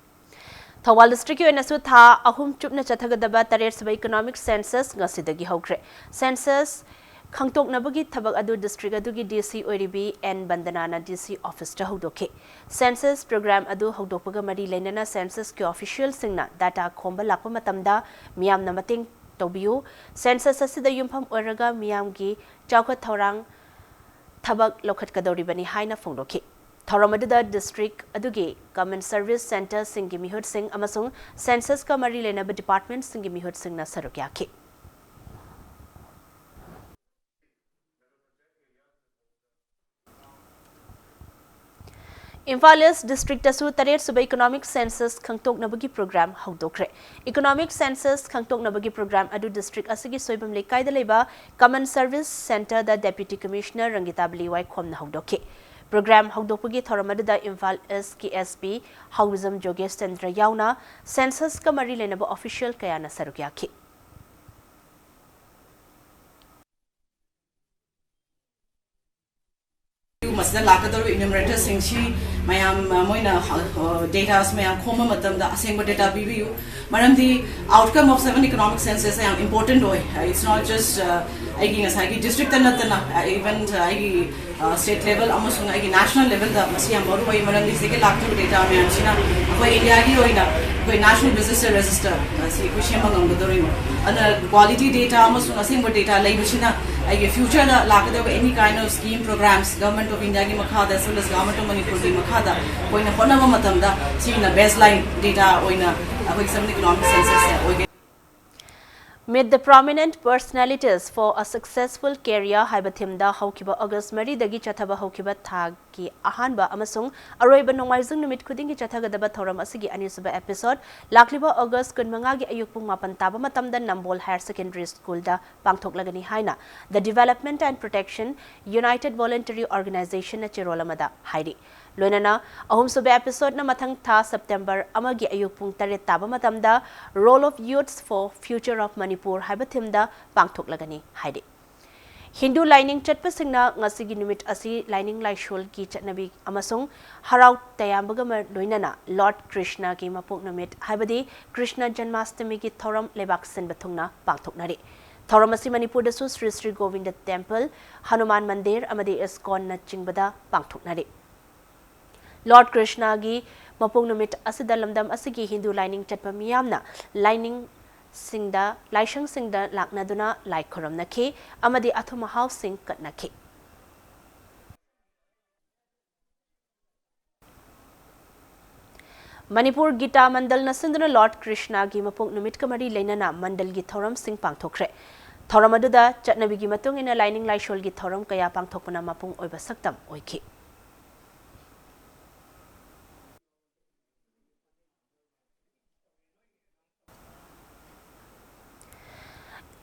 ꯊꯧꯕꯥꯜ districtꯀꯤ ꯑꯣꯏꯅꯁꯨ ꯊꯥ ꯑꯍꯨꯝ ꯆꯨꯞꯅ ꯆꯠꯊꯒꯗꯕ ꯇꯔꯦꯠꯁꯨꯕ economic census ꯉꯁꯤꯗꯒꯤ ꯍꯧꯈ꯭ꯔꯦ꯫ Census ꯈꯪꯗꯣꯛꯅꯕꯒꯤ ꯊꯕꯛ ꯑꯗꯨ district ꯑꯗꯨꯒꯤ D C ꯑꯣꯏꯔꯤꯕꯤ N ꯕꯟꯗꯅꯥꯅ D C officeꯇ ꯍꯧꯗꯣꯛꯈꯤ꯫ Census program ꯑꯗꯨ ꯍꯧꯗꯣꯛꯄꯒ ꯃꯔꯤ ꯂꯩꯅꯅ censusꯀꯤ officialꯁꯤꯡꯅ data ꯈꯣꯝꯕ ꯂꯥꯛꯄ ꯃꯇꯝꯗ ꯃꯤꯌꯥꯝꯅ ꯃꯇꯦꯡ ꯇꯧꯕꯤꯌꯨ꯫ Census ꯑꯁꯤꯗ ꯌꯨꯝꯐꯝ ꯑꯣꯏꯔꯒ ꯃꯤꯌꯥꯝꯒꯤ ꯆꯥꯎꯈꯠ ꯊꯧꯔꯥꯡ ꯊꯕꯛ ꯂꯧꯈꯠꯀꯗꯧꯔꯤꯕꯅꯤ ꯍꯥꯏꯅ ꯐꯣꯡꯗꯣꯛꯈꯤ꯫ ꯊꯧꯔꯝ ꯑꯗꯨꯗ district ꯑꯗꯨꯒꯤ common service centreꯁꯤꯡꯒꯤ ꯃꯤꯍꯨꯠꯁꯤꯡ ꯑꯃꯁꯨꯡ censusꯀ ꯃꯔꯤ ꯂꯩꯅꯕ departmentꯁꯤꯡꯒꯤ ꯃꯤꯍꯨꯠꯁꯤꯡꯅ ꯁꯔꯨꯛ ꯌꯥꯈꯤ꯫ ꯏꯝꯐꯥꯜ East districtꯇꯁꯨ ꯇꯔꯦꯠ ꯁꯨꯕ economic census ꯈꯪꯗꯣꯛꯅꯕꯒꯤ program ꯍꯧꯗꯣꯛꯈ꯭ꯔꯦ꯫ Economic census ꯈꯪꯗꯣꯛꯅꯕꯒꯤ program ꯑꯗꯨ district ꯑꯁꯤꯒꯤ ꯁꯣꯏꯕꯝ ꯂꯩꯀꯥꯏꯗ ꯂꯩꯕ common service centreꯗ Deputy Commissioner ꯔꯪꯒꯤꯇꯥ Bali ꯋꯥꯏꯈꯣꯝꯅ ꯍꯧꯗꯣꯛꯈꯤ꯫ Program ꯍꯧꯗꯣꯛꯄꯒꯤ ꯊꯧꯔꯝ ꯑꯗꯨꯗ ꯏꯝꯐꯥꯜ Eastꯀꯤ S P ꯍꯥꯎꯖꯝ ꯖꯣꯒꯦꯁ ꯆꯟꯗ꯭ꯔ ꯌꯥꯎꯅ censusꯀ ꯃꯔꯤ ꯂꯩꯅꯕ official ꯀꯌꯥꯅ ꯁꯔꯨꯛ ꯌꯥꯈꯤ꯫ ꯃꯁꯤꯗ ꯂꯥꯛꯀꯗꯧꯔꯤꯕ enumeratorꯁꯤꯡꯁꯤ ꯃꯌꯥꯝ, ꯑ, ꯃꯣꯏꯅ, ꯑ, datas ꯃꯌꯥꯝ ꯈꯣꯝꯕ ꯃꯇꯝꯗ ꯑꯁꯦꯡꯕ data ꯄꯤꯕꯤꯌꯨ꯫ ꯃꯔꯝꯗꯤ outcome of seven economic census ꯌꯥꯝ important ꯑꯣꯏ꯫ It's not just, ꯑ, ꯑꯩꯒꯤ ꯉꯁꯥꯏꯒꯤ districtꯇ ꯅꯠꯇꯅ, ꯑ, even, ꯑ, ꯑꯩꯒꯤ, ꯑ, state level ꯑꯃꯁꯨꯡ ꯑꯩꯒꯤ national levelꯗ ꯃꯁꯤ ꯌꯥꯝ ꯃꯔꯨ ꯑꯣꯏ꯫ ꯃꯔꯝꯗꯤ ꯁꯤꯒꯤ ꯂꯥꯛꯇꯧꯔꯤꯕ data ꯃꯌꯥꯝꯁꯤꯅ ꯑꯩꯈꯣꯏ Indiaꯒꯤ ꯑꯣꯏꯅ ꯑꯩꯈꯣꯏ national business register ꯑꯁꯤ ꯑꯩꯈꯣꯏ ꯁꯦꯝꯕ ꯉꯝꯒꯗꯧꯔꯤꯅꯤ꯫ ꯑꯗꯨꯅ quality data ꯑꯃꯁꯨꯡ ꯑꯁꯦꯡꯕ data ꯂꯩꯕꯁꯤꯅ ꯑꯩꯒꯤ futureꯗ ꯂꯥꯛꯀꯗꯧꯕ any kind of scheme programs Government of Indiaꯒꯤ ꯃꯈꯥꯗ as well as Government of ꯃꯅꯤꯄꯨꯔꯒꯤ ꯃꯈꯥꯗ ꯑꯩꯈꯣꯏꯅ ꯍꯣꯠꯅꯕ ꯃꯇꯝꯗ ꯁꯤꯅ baseline data ꯑꯣꯏꯅ ꯑꯩꯈꯣꯏꯒꯤ seven economic censusꯁꯦ ꯑꯣꯏꯒꯅꯤ꯫ Meet the prominent personalities for a successful career ꯍꯥꯏꯕ themeꯗ ꯍꯧꯈꯤꯕ August ꯃꯔꯤꯗꯒꯤ ꯆꯠꯊꯕ ꯍꯧꯈꯤꯕ ꯊꯥꯒꯤ ꯑꯍꯥꯟꯕ ꯑꯃꯁꯨꯡ ꯑꯔꯣꯏꯕ ꯅꯣꯡꯃꯥꯏꯖꯤꯡ ꯅꯨꯃꯤꯠ ꯈꯨꯗꯤꯡꯒꯤ ꯆꯠꯊꯒꯗꯕ ꯊꯧꯔꯝ ꯑꯁꯤꯒꯤ ꯑꯅꯤꯁꯨꯕ episode ꯂꯥꯛꯂꯤꯕ August ꯀꯨꯟꯃꯉꯥꯒꯤ ꯑꯌꯨꯛ ꯄꯨꯡ ꯃꯥꯄꯟ ꯇꯥꯕ ꯃꯇꯝꯗ ꯅꯝꯕꯣꯜ Higher Secondary Schoolꯗ ꯄꯥꯡꯊꯣꯛꯂꯒꯅꯤ ꯍꯥꯏꯅ The Development and Protection United Voluntary Organizationꯅ ꯆꯦꯔꯣꯜ ꯑꯃꯗ ꯍꯥꯏꯔꯤ꯫ ꯂꯣꯏꯅꯅ ꯑꯍꯨꯝꯁꯨꯕ episodeꯅ ꯃꯊꯪ ꯊꯥ September ꯑꯃꯒꯤ ꯑꯌꯨꯛ ꯄꯨꯡ ꯇꯔꯦꯠ ꯇꯥꯕ ꯃꯇꯝꯗ Role of Youths for Future of Manipur ꯍꯥꯏꯕ themeꯗ ꯄꯥꯡꯊꯣꯛꯂꯒꯅꯤ ꯍꯥꯏꯔꯤ꯫ ꯍꯤꯟꯗꯨ ꯂꯥꯏꯅꯤꯡ ꯆꯠꯄꯁꯤꯡꯅ ꯉꯁꯤꯒꯤ ꯅꯨꯃꯤꯠ ꯑꯁꯤ ꯂꯥꯏꯅꯤꯡ ꯂꯥꯏꯁꯣꯜꯒꯤ ꯆꯠꯅꯕꯤ ꯑꯃꯁꯨꯡ ꯍꯔꯥꯎ ꯇꯌꯥꯝꯕꯒ ꯃ-, ꯂꯣꯏꯅꯅ Lord ꯀ꯭ꯔꯤꯁꯅꯒꯤ ꯃꯄꯣꯛ ꯅꯨꯃꯤꯠ ꯍꯥꯏꯕꯗꯤ ꯀ꯭ꯔꯤꯁꯅ ꯖꯟꯃꯥꯁꯇꯃꯤꯒꯤ ꯊꯧꯔꯝ ꯂꯩꯕꯥꯛ ꯁꯤꯟꯕ ꯊꯨꯡꯅ ꯄꯥꯡꯊꯣꯛꯅꯔꯤ꯫ ꯊꯧꯔꯝ ꯑꯁꯤ ꯃꯅꯤꯄꯨꯔꯗꯁꯨ ꯁ꯭ꯔꯤ ꯁ꯭ꯔꯤ ꯒꯣꯕꯤꯟꯗ ꯇꯦꯝꯄꯜ, ꯍꯅꯨꯃꯥꯟ ꯃꯟꯗꯤꯔ ꯑꯃꯗꯤ ꯏꯁꯀꯣꯟꯅꯆꯤꯡꯕꯗ ꯄꯥꯡꯊꯣꯛꯅꯔꯤ꯫ ꯂꯣꯔꯗ ꯀ꯭ꯔꯤꯁꯅꯒꯤ ꯃꯄꯣꯛ ꯅꯨꯃꯤꯠ ꯑꯁꯤꯗ ꯂꯝꯗꯝ ꯑꯁꯤꯒꯤ ꯍꯤꯟꯗꯨ ꯂꯥꯏꯅꯤꯡ ꯆꯠꯄ ꯃꯤꯌꯥꯝꯅ ꯂꯥꯏꯅꯤꯡꯁꯤꯡꯗ, ꯂꯥꯏꯁꯪꯁꯤꯡꯗ ꯂꯥꯛꯅꯗꯨꯅ ꯂꯥꯏ ꯈꯨꯔꯨꯝꯅꯈꯤ ꯑꯃꯗꯤ ꯑꯊꯨꯝ ꯑꯍꯥꯎꯁꯤꯡ ꯀꯠꯅꯈꯤ꯫ ꯃꯅꯤꯄꯨꯔ ꯒꯤꯇꯥ ꯃꯟꯗꯜꯅ ꯁꯤꯟꯗꯨꯅ ꯂꯣꯔꯗ ꯀ꯭ꯔꯤꯁꯅꯒꯤ ꯃꯄꯣꯛ ꯅꯨꯃꯤꯠꯀ ꯃꯔꯤ ꯂꯩꯅꯅ ꯃꯟꯗꯜꯒꯤ ꯊꯧꯔꯝꯁꯤꯡ ꯄꯥꯡꯊꯣꯛꯈ꯭ꯔꯦ꯫ ꯊꯧꯔꯝ ꯑꯗꯨꯗ ꯆꯠꯅꯕꯤꯒꯤ ꯃꯇꯨꯡ ꯏꯟꯅ ꯂꯥꯏꯅꯤꯡ ꯂꯥꯏꯁꯣꯜꯒꯤ ꯊꯧꯔꯝ ꯀꯌꯥ ꯄꯥꯡꯊꯣꯛꯄꯅ ꯃꯄꯨꯡ ꯑꯣꯏꯕ ꯁꯛꯇꯝ ꯑꯣꯏꯈꯤ꯫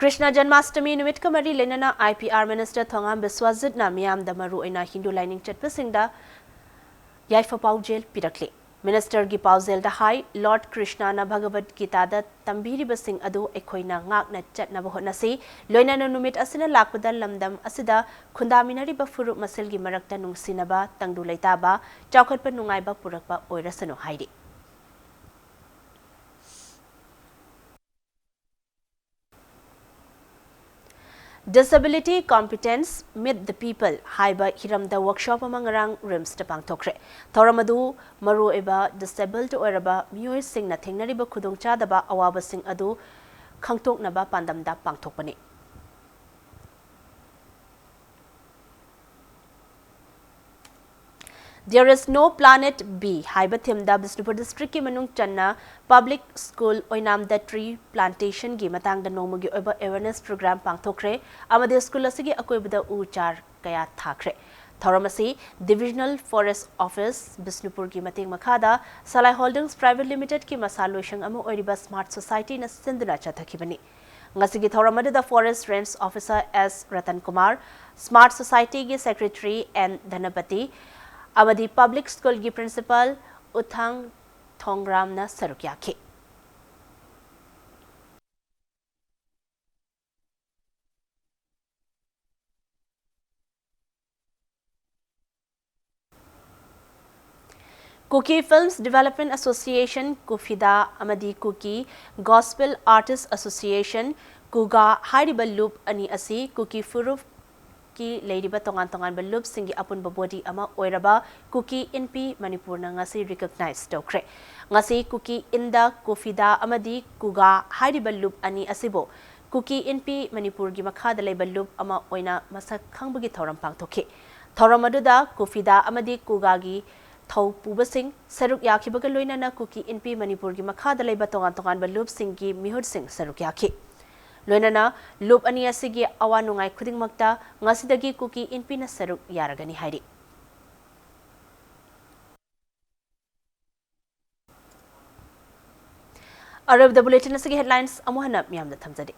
ꯀ꯭ꯔꯤꯁꯅ ꯖꯟꯃꯥꯁꯇꯃꯤ ꯅꯨꯃꯤꯠꯀ ꯃꯔꯤ ꯂꯩꯅꯅ I P R Minister ꯊꯣꯉꯥꯝ ꯕꯤꯁ꯭ꯋꯖꯤꯠꯅ ꯃꯤꯌꯥꯝꯗ ꯃꯔꯨꯑꯣꯏꯅ ꯍꯤꯟꯗꯨ ꯂꯥꯏꯅꯤꯡ ꯆꯠꯄꯁꯤꯡꯗ ꯌꯥꯏꯐ ꯄꯥꯎꯖꯦꯜ ꯄꯤꯔꯛꯂꯤ꯫ Ministerꯒꯤ ꯄꯥꯎꯖꯦꯜꯗ ꯍꯥꯏ, ꯂꯣꯔꯗ ꯀ꯭ꯔꯤꯁꯅꯅ ꯚꯒꯕꯠ ꯒꯤꯇꯥꯗ ꯇꯝꯕꯤꯔꯤꯕꯁꯤꯡ ꯑꯗꯨ ꯑꯩꯈꯣꯏꯅ ꯉꯥꯛꯅ ꯆꯠꯅꯕ ꯍꯣꯠꯅꯁꯤ꯫ ꯂꯣꯏꯅꯅ ꯅꯨꯃꯤꯠ ꯑꯁꯤꯅ ꯂꯥꯛꯄꯗ ꯂꯝꯗꯝ ꯑꯁꯤꯗ ꯈꯨꯟꯗꯥꯃꯤꯟꯅꯔꯤꯕ ꯐꯨꯔꯨꯞ ꯃꯁꯦꯜꯒꯤ ꯃꯔꯛꯇ ꯅꯨꯡꯁꯤꯅꯕ, ꯇꯪꯗꯨ ꯂꯩꯇꯥꯕ, ꯆꯥꯎꯈꯠꯄ ꯅꯨꯡꯉꯥꯏꯕ ꯄꯨꯔꯛꯄ ꯑꯣꯏꯔꯁꯅꯨ ꯍꯥꯏꯔꯤ꯫ Disability Competence, Meet the People ꯍꯥꯏꯕ ꯍꯤꯔꯝꯗ workshop ꯑꯃ ꯉꯔꯥꯡ RIMSꯇ ꯄꯥꯡꯊꯣꯛꯈ꯭ꯔꯦ꯫ ꯊꯧꯔꯝ ꯑꯗꯨ ꯃꯔꯨꯑꯣꯏꯕ disabled ꯑꯣꯏꯔꯕ ꯃꯤꯑꯣꯏꯁꯤꯡꯅ ꯊꯦꯡꯅꯔꯤꯕ ꯈꯨꯗꯣꯡꯆꯥꯗꯕ ꯑꯋꯥꯕꯁꯤꯡ ꯑꯗꯨ ꯈꯪꯗꯣꯛꯅꯕ ꯄꯥꯟꯗꯝꯗ ꯄꯥꯡꯊꯣꯛꯄꯅꯤ꯫ There is no planet B ꯍꯥꯏꯕ themeꯗ ꯕꯤꯁꯅꯨꯄꯨꯔ districtꯀꯤ ꯃꯅꯨꯡ ꯆꯟꯅ public school ꯑꯣꯏꯅꯥꯝꯗ tree plantationꯒꯤ ꯃꯇꯥꯡꯗ ꯅꯣꯡꯃꯒꯤ ꯑꯣꯏꯕ awareness program ꯄꯥꯡꯊꯣꯛꯈ꯭ꯔꯦ ꯑꯃꯗꯤ school ꯑꯁꯤꯒꯤ ꯑꯀꯣꯏꯕꯗ ꯎ ꯆꯥꯔ ꯀꯌꯥ ꯊꯥꯈ꯭ꯔꯦ꯫ ꯊꯧꯔꯝ ꯑꯁꯤ Divisional Forest Office ꯕꯤꯁꯅꯨꯄꯨꯔꯒꯤ ꯃꯇꯦꯡ ꯃꯈꯥꯗ ꯁꯂꯥꯏ Holdings Private Limitedꯀꯤ ꯃꯁꯥ ꯂꯣꯏꯁꯪ ꯑꯃ ꯑꯣꯏꯔꯤꯕ Smart Societyꯅ ꯁꯤꯟꯗꯨꯅ ꯆꯠꯊꯈꯤꯕꯅꯤ꯫ ꯉꯁꯤꯒꯤ ꯊꯧꯔꯝ ꯑꯗꯨꯗ Forest Range Officer S Ratan Kumar, Smart Societyꯒꯤ Secretary N ꯙꯅꯄꯇꯤ ꯑꯃꯗꯤ Public Schoolꯒꯤ Principal ꯎꯊꯥꯡ ꯊꯣꯡꯒ꯭ꯔꯥꯝꯅ ꯁꯔꯨꯛ ꯌꯥꯈꯤ꯫ Kuki Films Development Association, ꯀꯨꯐꯤꯗꯥ, ꯑꯃꯗꯤ Kuki Gospel Artist Association, ꯀꯨꯒꯥ ꯍꯥꯏꯔꯤꯕ ꯂꯨꯞ ꯑꯅꯤ ꯑꯁꯤ ꯀꯨꯀꯤ ꯐꯨꯔꯨꯞꯀꯤ ꯂꯩꯔꯤꯕ ꯇꯣꯉꯥꯟ ꯇꯣꯉꯥꯟꯕ ꯂꯨꯞꯁꯤꯡꯒꯤ ꯑꯄꯨꯟꯕ ꯕꯣꯗꯤ ꯑꯃ ꯑꯣꯏꯔꯕ ꯀꯨꯀꯤ ꯏꯟꯄꯤ ꯃꯅꯤꯄꯨꯔꯅ ꯉꯁꯤ ꯔꯤꯀꯣꯒꯅꯥꯏꯖ ꯇꯧꯈ꯭ꯔꯦ꯫ ꯉꯁꯤ ꯀꯨꯀꯤ ꯏꯟꯗ ꯀꯨꯐꯤꯗꯥ ꯑꯃꯗꯤ ꯀꯨꯒꯥ ꯍꯥꯏꯔꯤꯕ ꯂꯨꯞ ꯑꯅꯤ ꯑꯁꯤꯕꯨ ꯀꯨꯀꯤ ꯏꯟꯄꯤ ꯃꯅꯤꯄꯨꯔꯒꯤ ꯃꯈꯥꯗ ꯂꯩꯕ ꯂꯨꯞ ꯑꯃ ꯑꯣꯏꯅ ꯃꯁꯛ ꯈꯪꯕꯒꯤ ꯊꯧꯔꯝ ꯄꯥꯡꯊꯣꯛꯈꯤ꯫ ꯊꯧꯔꯝ ꯑꯗꯨꯗ ꯀꯨꯐꯤꯗꯥ ꯑꯃꯗꯤ ꯀꯨꯒꯥꯒꯤ ꯊꯧ ꯄꯨꯕꯁꯤꯡ ꯁꯔꯨꯛ ꯌꯥꯈꯤꯕꯒ ꯂꯣꯏꯅꯅ ꯀꯨꯀꯤ ꯏꯟꯄꯤ ꯃꯅꯤꯄꯨꯔꯒꯤ ꯃꯈꯥꯗ ꯂꯩꯕ ꯇꯣꯉꯥꯟ ꯇꯣꯉꯥꯟꯕ ꯂꯨꯞꯁꯤꯡꯒꯤ ꯃꯤꯍꯨꯠꯁꯤꯡ ꯁꯔꯨꯛ ꯌꯥꯈꯤ꯫ ꯂꯣꯏꯅꯅ ꯂꯨꯞ ꯑꯅꯤ ꯑꯁꯤꯒꯤ ꯑꯋꯥ ꯅꯨꯡꯉꯥꯏ ꯈꯨꯗꯤꯡꯃꯛꯇ ꯉꯁꯤꯗꯒꯤ ꯀꯨꯀꯤ ꯏꯟꯄꯤꯅ ꯁꯔꯨꯛ ꯌꯥꯔꯒꯅꯤ ꯍꯥꯏꯔꯤ꯫ ꯑꯔꯣꯏꯕꯗ ꯕꯨꯂꯦꯇꯤꯟ ꯑꯁꯤꯒꯤ ꯍꯦꯗꯂꯥꯏꯟꯁ ꯑꯃꯨꯛ ꯍꯟꯅ ꯃꯤꯌꯥꯝꯗ ꯊꯝꯖꯔꯤ꯫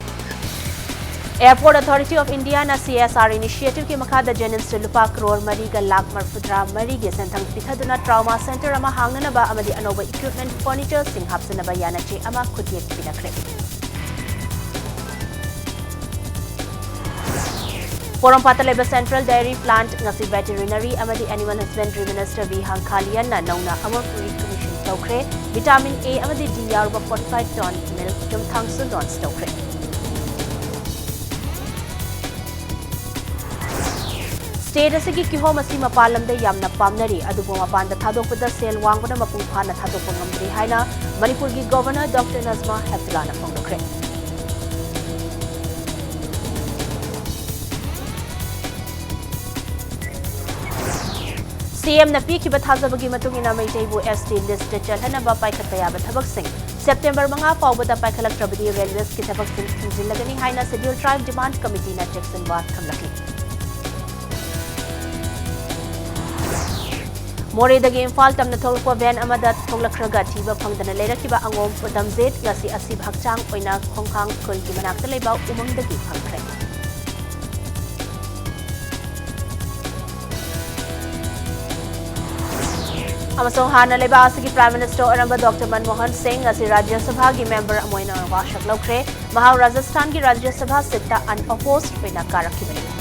Airport Authority of Indiaꯅ C S R initiativeꯀꯤ ꯃꯈꯥꯗ JNIMSꯇ ꯂꯨꯄꯥ ꯀ꯭ꯔꯣꯔ ꯃꯔꯤꯒ ꯂꯥꯈ ꯃꯔꯤꯐꯨꯇꯔꯥ ꯃꯔꯤꯒꯤ ꯁꯦꯟꯊꯪ ꯄꯤꯊꯗꯨꯅ trauma centre ꯑꯃ ꯍꯥꯡꯅꯅꯕ ꯑꯃꯗꯤ ꯑꯅꯧꯕ equipment furnitureꯁꯤꯡ ꯍꯥꯞꯆꯅꯕ ꯌꯥꯅꯆꯦ ꯑꯃ ꯈꯨꯠꯌꯦꯛ ꯄꯤꯅꯈ꯭ꯔꯦ꯫ ꯄꯣꯔꯣꯝꯄꯥꯠꯇ ꯂꯩꯕ Central Dairy Plant ꯉꯁꯤ Veterinary ꯑꯃꯗꯤ Animal Husbandry Minister V ꯍꯥꯡꯈꯥꯂꯤꯌꯟꯅ ꯅꯧꯅ ꯑꯃꯨꯛ recommission ꯇꯧꯈ꯭ꯔꯦ꯫ Vitamin A ꯑꯃꯗꯤ D ꯌꯥꯎꯔꯕ forty five ton milk ꯆꯨꯝꯊꯥꯡꯁꯨ launch ꯇꯧꯈ꯭ꯔꯦ꯫ State ꯑꯁꯤꯒꯤ ꯀꯤꯍꯣꯝ ꯑꯁꯤ ꯃꯄꯥꯟ ꯂꯝꯗ ꯌꯥꯝꯅ ꯄꯥꯝꯅꯔꯤ, ꯑꯗꯨꯕꯨ ꯃꯄꯥꯟꯗ ꯊꯥꯗꯣꯛꯄꯗ ꯁꯦꯜ ꯋꯥꯡꯕꯅ ꯃꯄꯨꯡ ꯐꯥꯅ ꯊꯥꯗꯣꯛꯄ ꯉꯝꯗ꯭ꯔꯤ ꯍꯥꯏꯅ ꯃꯅꯤꯄꯨꯔꯒꯤ Governor Doctor Najma Heptullahꯅ ꯐꯣꯡꯗꯣꯛꯈ꯭ꯔꯦ꯫ CMꯅ ꯄꯤꯈꯤꯕ ꯊꯥꯖꯕꯒꯤ ꯃꯇꯨꯡ ꯏꯟꯅ ꯃꯩꯇꯩꯕꯨ ST listꯇ ꯆꯜꯍꯟꯅꯕ ꯄꯥꯏꯈꯠꯄ ꯌꯥꯕ ꯊꯕꯛꯁꯤꯡ September ꯃꯉꯥ ꯐꯥꯎꯕꯗ ꯄꯥꯏꯈꯠꯂꯛꯇ꯭ꯔꯕꯗꯤ railwaysꯀꯤ ꯊꯕꯛꯁꯤꯡ ꯊꯤꯡꯖꯤꯜꯂꯒꯅꯤ ꯍꯥꯏꯅ Scheduled Tribe Demand Committeeꯅ ꯆꯦꯛꯁꯤꯟꯋꯥ ꯊꯝꯂꯛꯂꯤ꯫ ꯃꯣꯔꯦꯗꯒꯤ ꯏꯝꯐꯥꯜ ꯇꯝꯅ ꯊꯣꯛꯂꯛꯄ van ꯑꯃꯗ ꯊꯣꯛꯂꯛꯈ꯭ꯔꯒ ꯊꯤꯕ ꯐꯪꯗꯅ ꯂꯩꯔꯛꯈꯤꯕ ꯑꯉꯣꯝ ꯄꯗꯝꯖꯤꯠ ꯉꯁꯤ ꯑꯁꯤꯕ ꯍꯛꯆꯥꯡ ꯑꯣꯏꯅ ꯈꯣꯡꯈꯥꯡ ꯈꯨꯜꯒꯤ ꯃꯅꯥꯛꯇ ꯂꯩꯕ ꯎꯃꯪꯗꯒꯤ ꯐꯪꯈ꯭ꯔꯦ꯫ ꯑꯃꯁꯨꯡ ꯍꯥꯟꯅ ꯂꯩꯕꯥꯛ ꯑꯁꯤꯒꯤ Prime Minister ꯑꯣꯏꯔꯝꯕ Doctor ꯃꯟꯃꯣꯍꯟ ꯁꯤꯡ ꯉꯁꯤ ꯔꯥꯖ꯭ꯌ ꯁꯚꯥꯒꯤ member ꯑꯃ ꯑꯣꯏꯅ ꯋꯥꯁꯛ ꯂꯧꯈ꯭ꯔꯦ꯫ ꯃꯍꯥꯛ ꯔꯥꯖꯁꯊꯥꯟꯒꯤ ꯔꯥꯖ꯭ꯌ ꯁꯚꯥ seatꯇ unopposed ꯑꯣꯏꯅ ꯀꯥꯔꯛꯈꯤꯕꯅꯤ꯫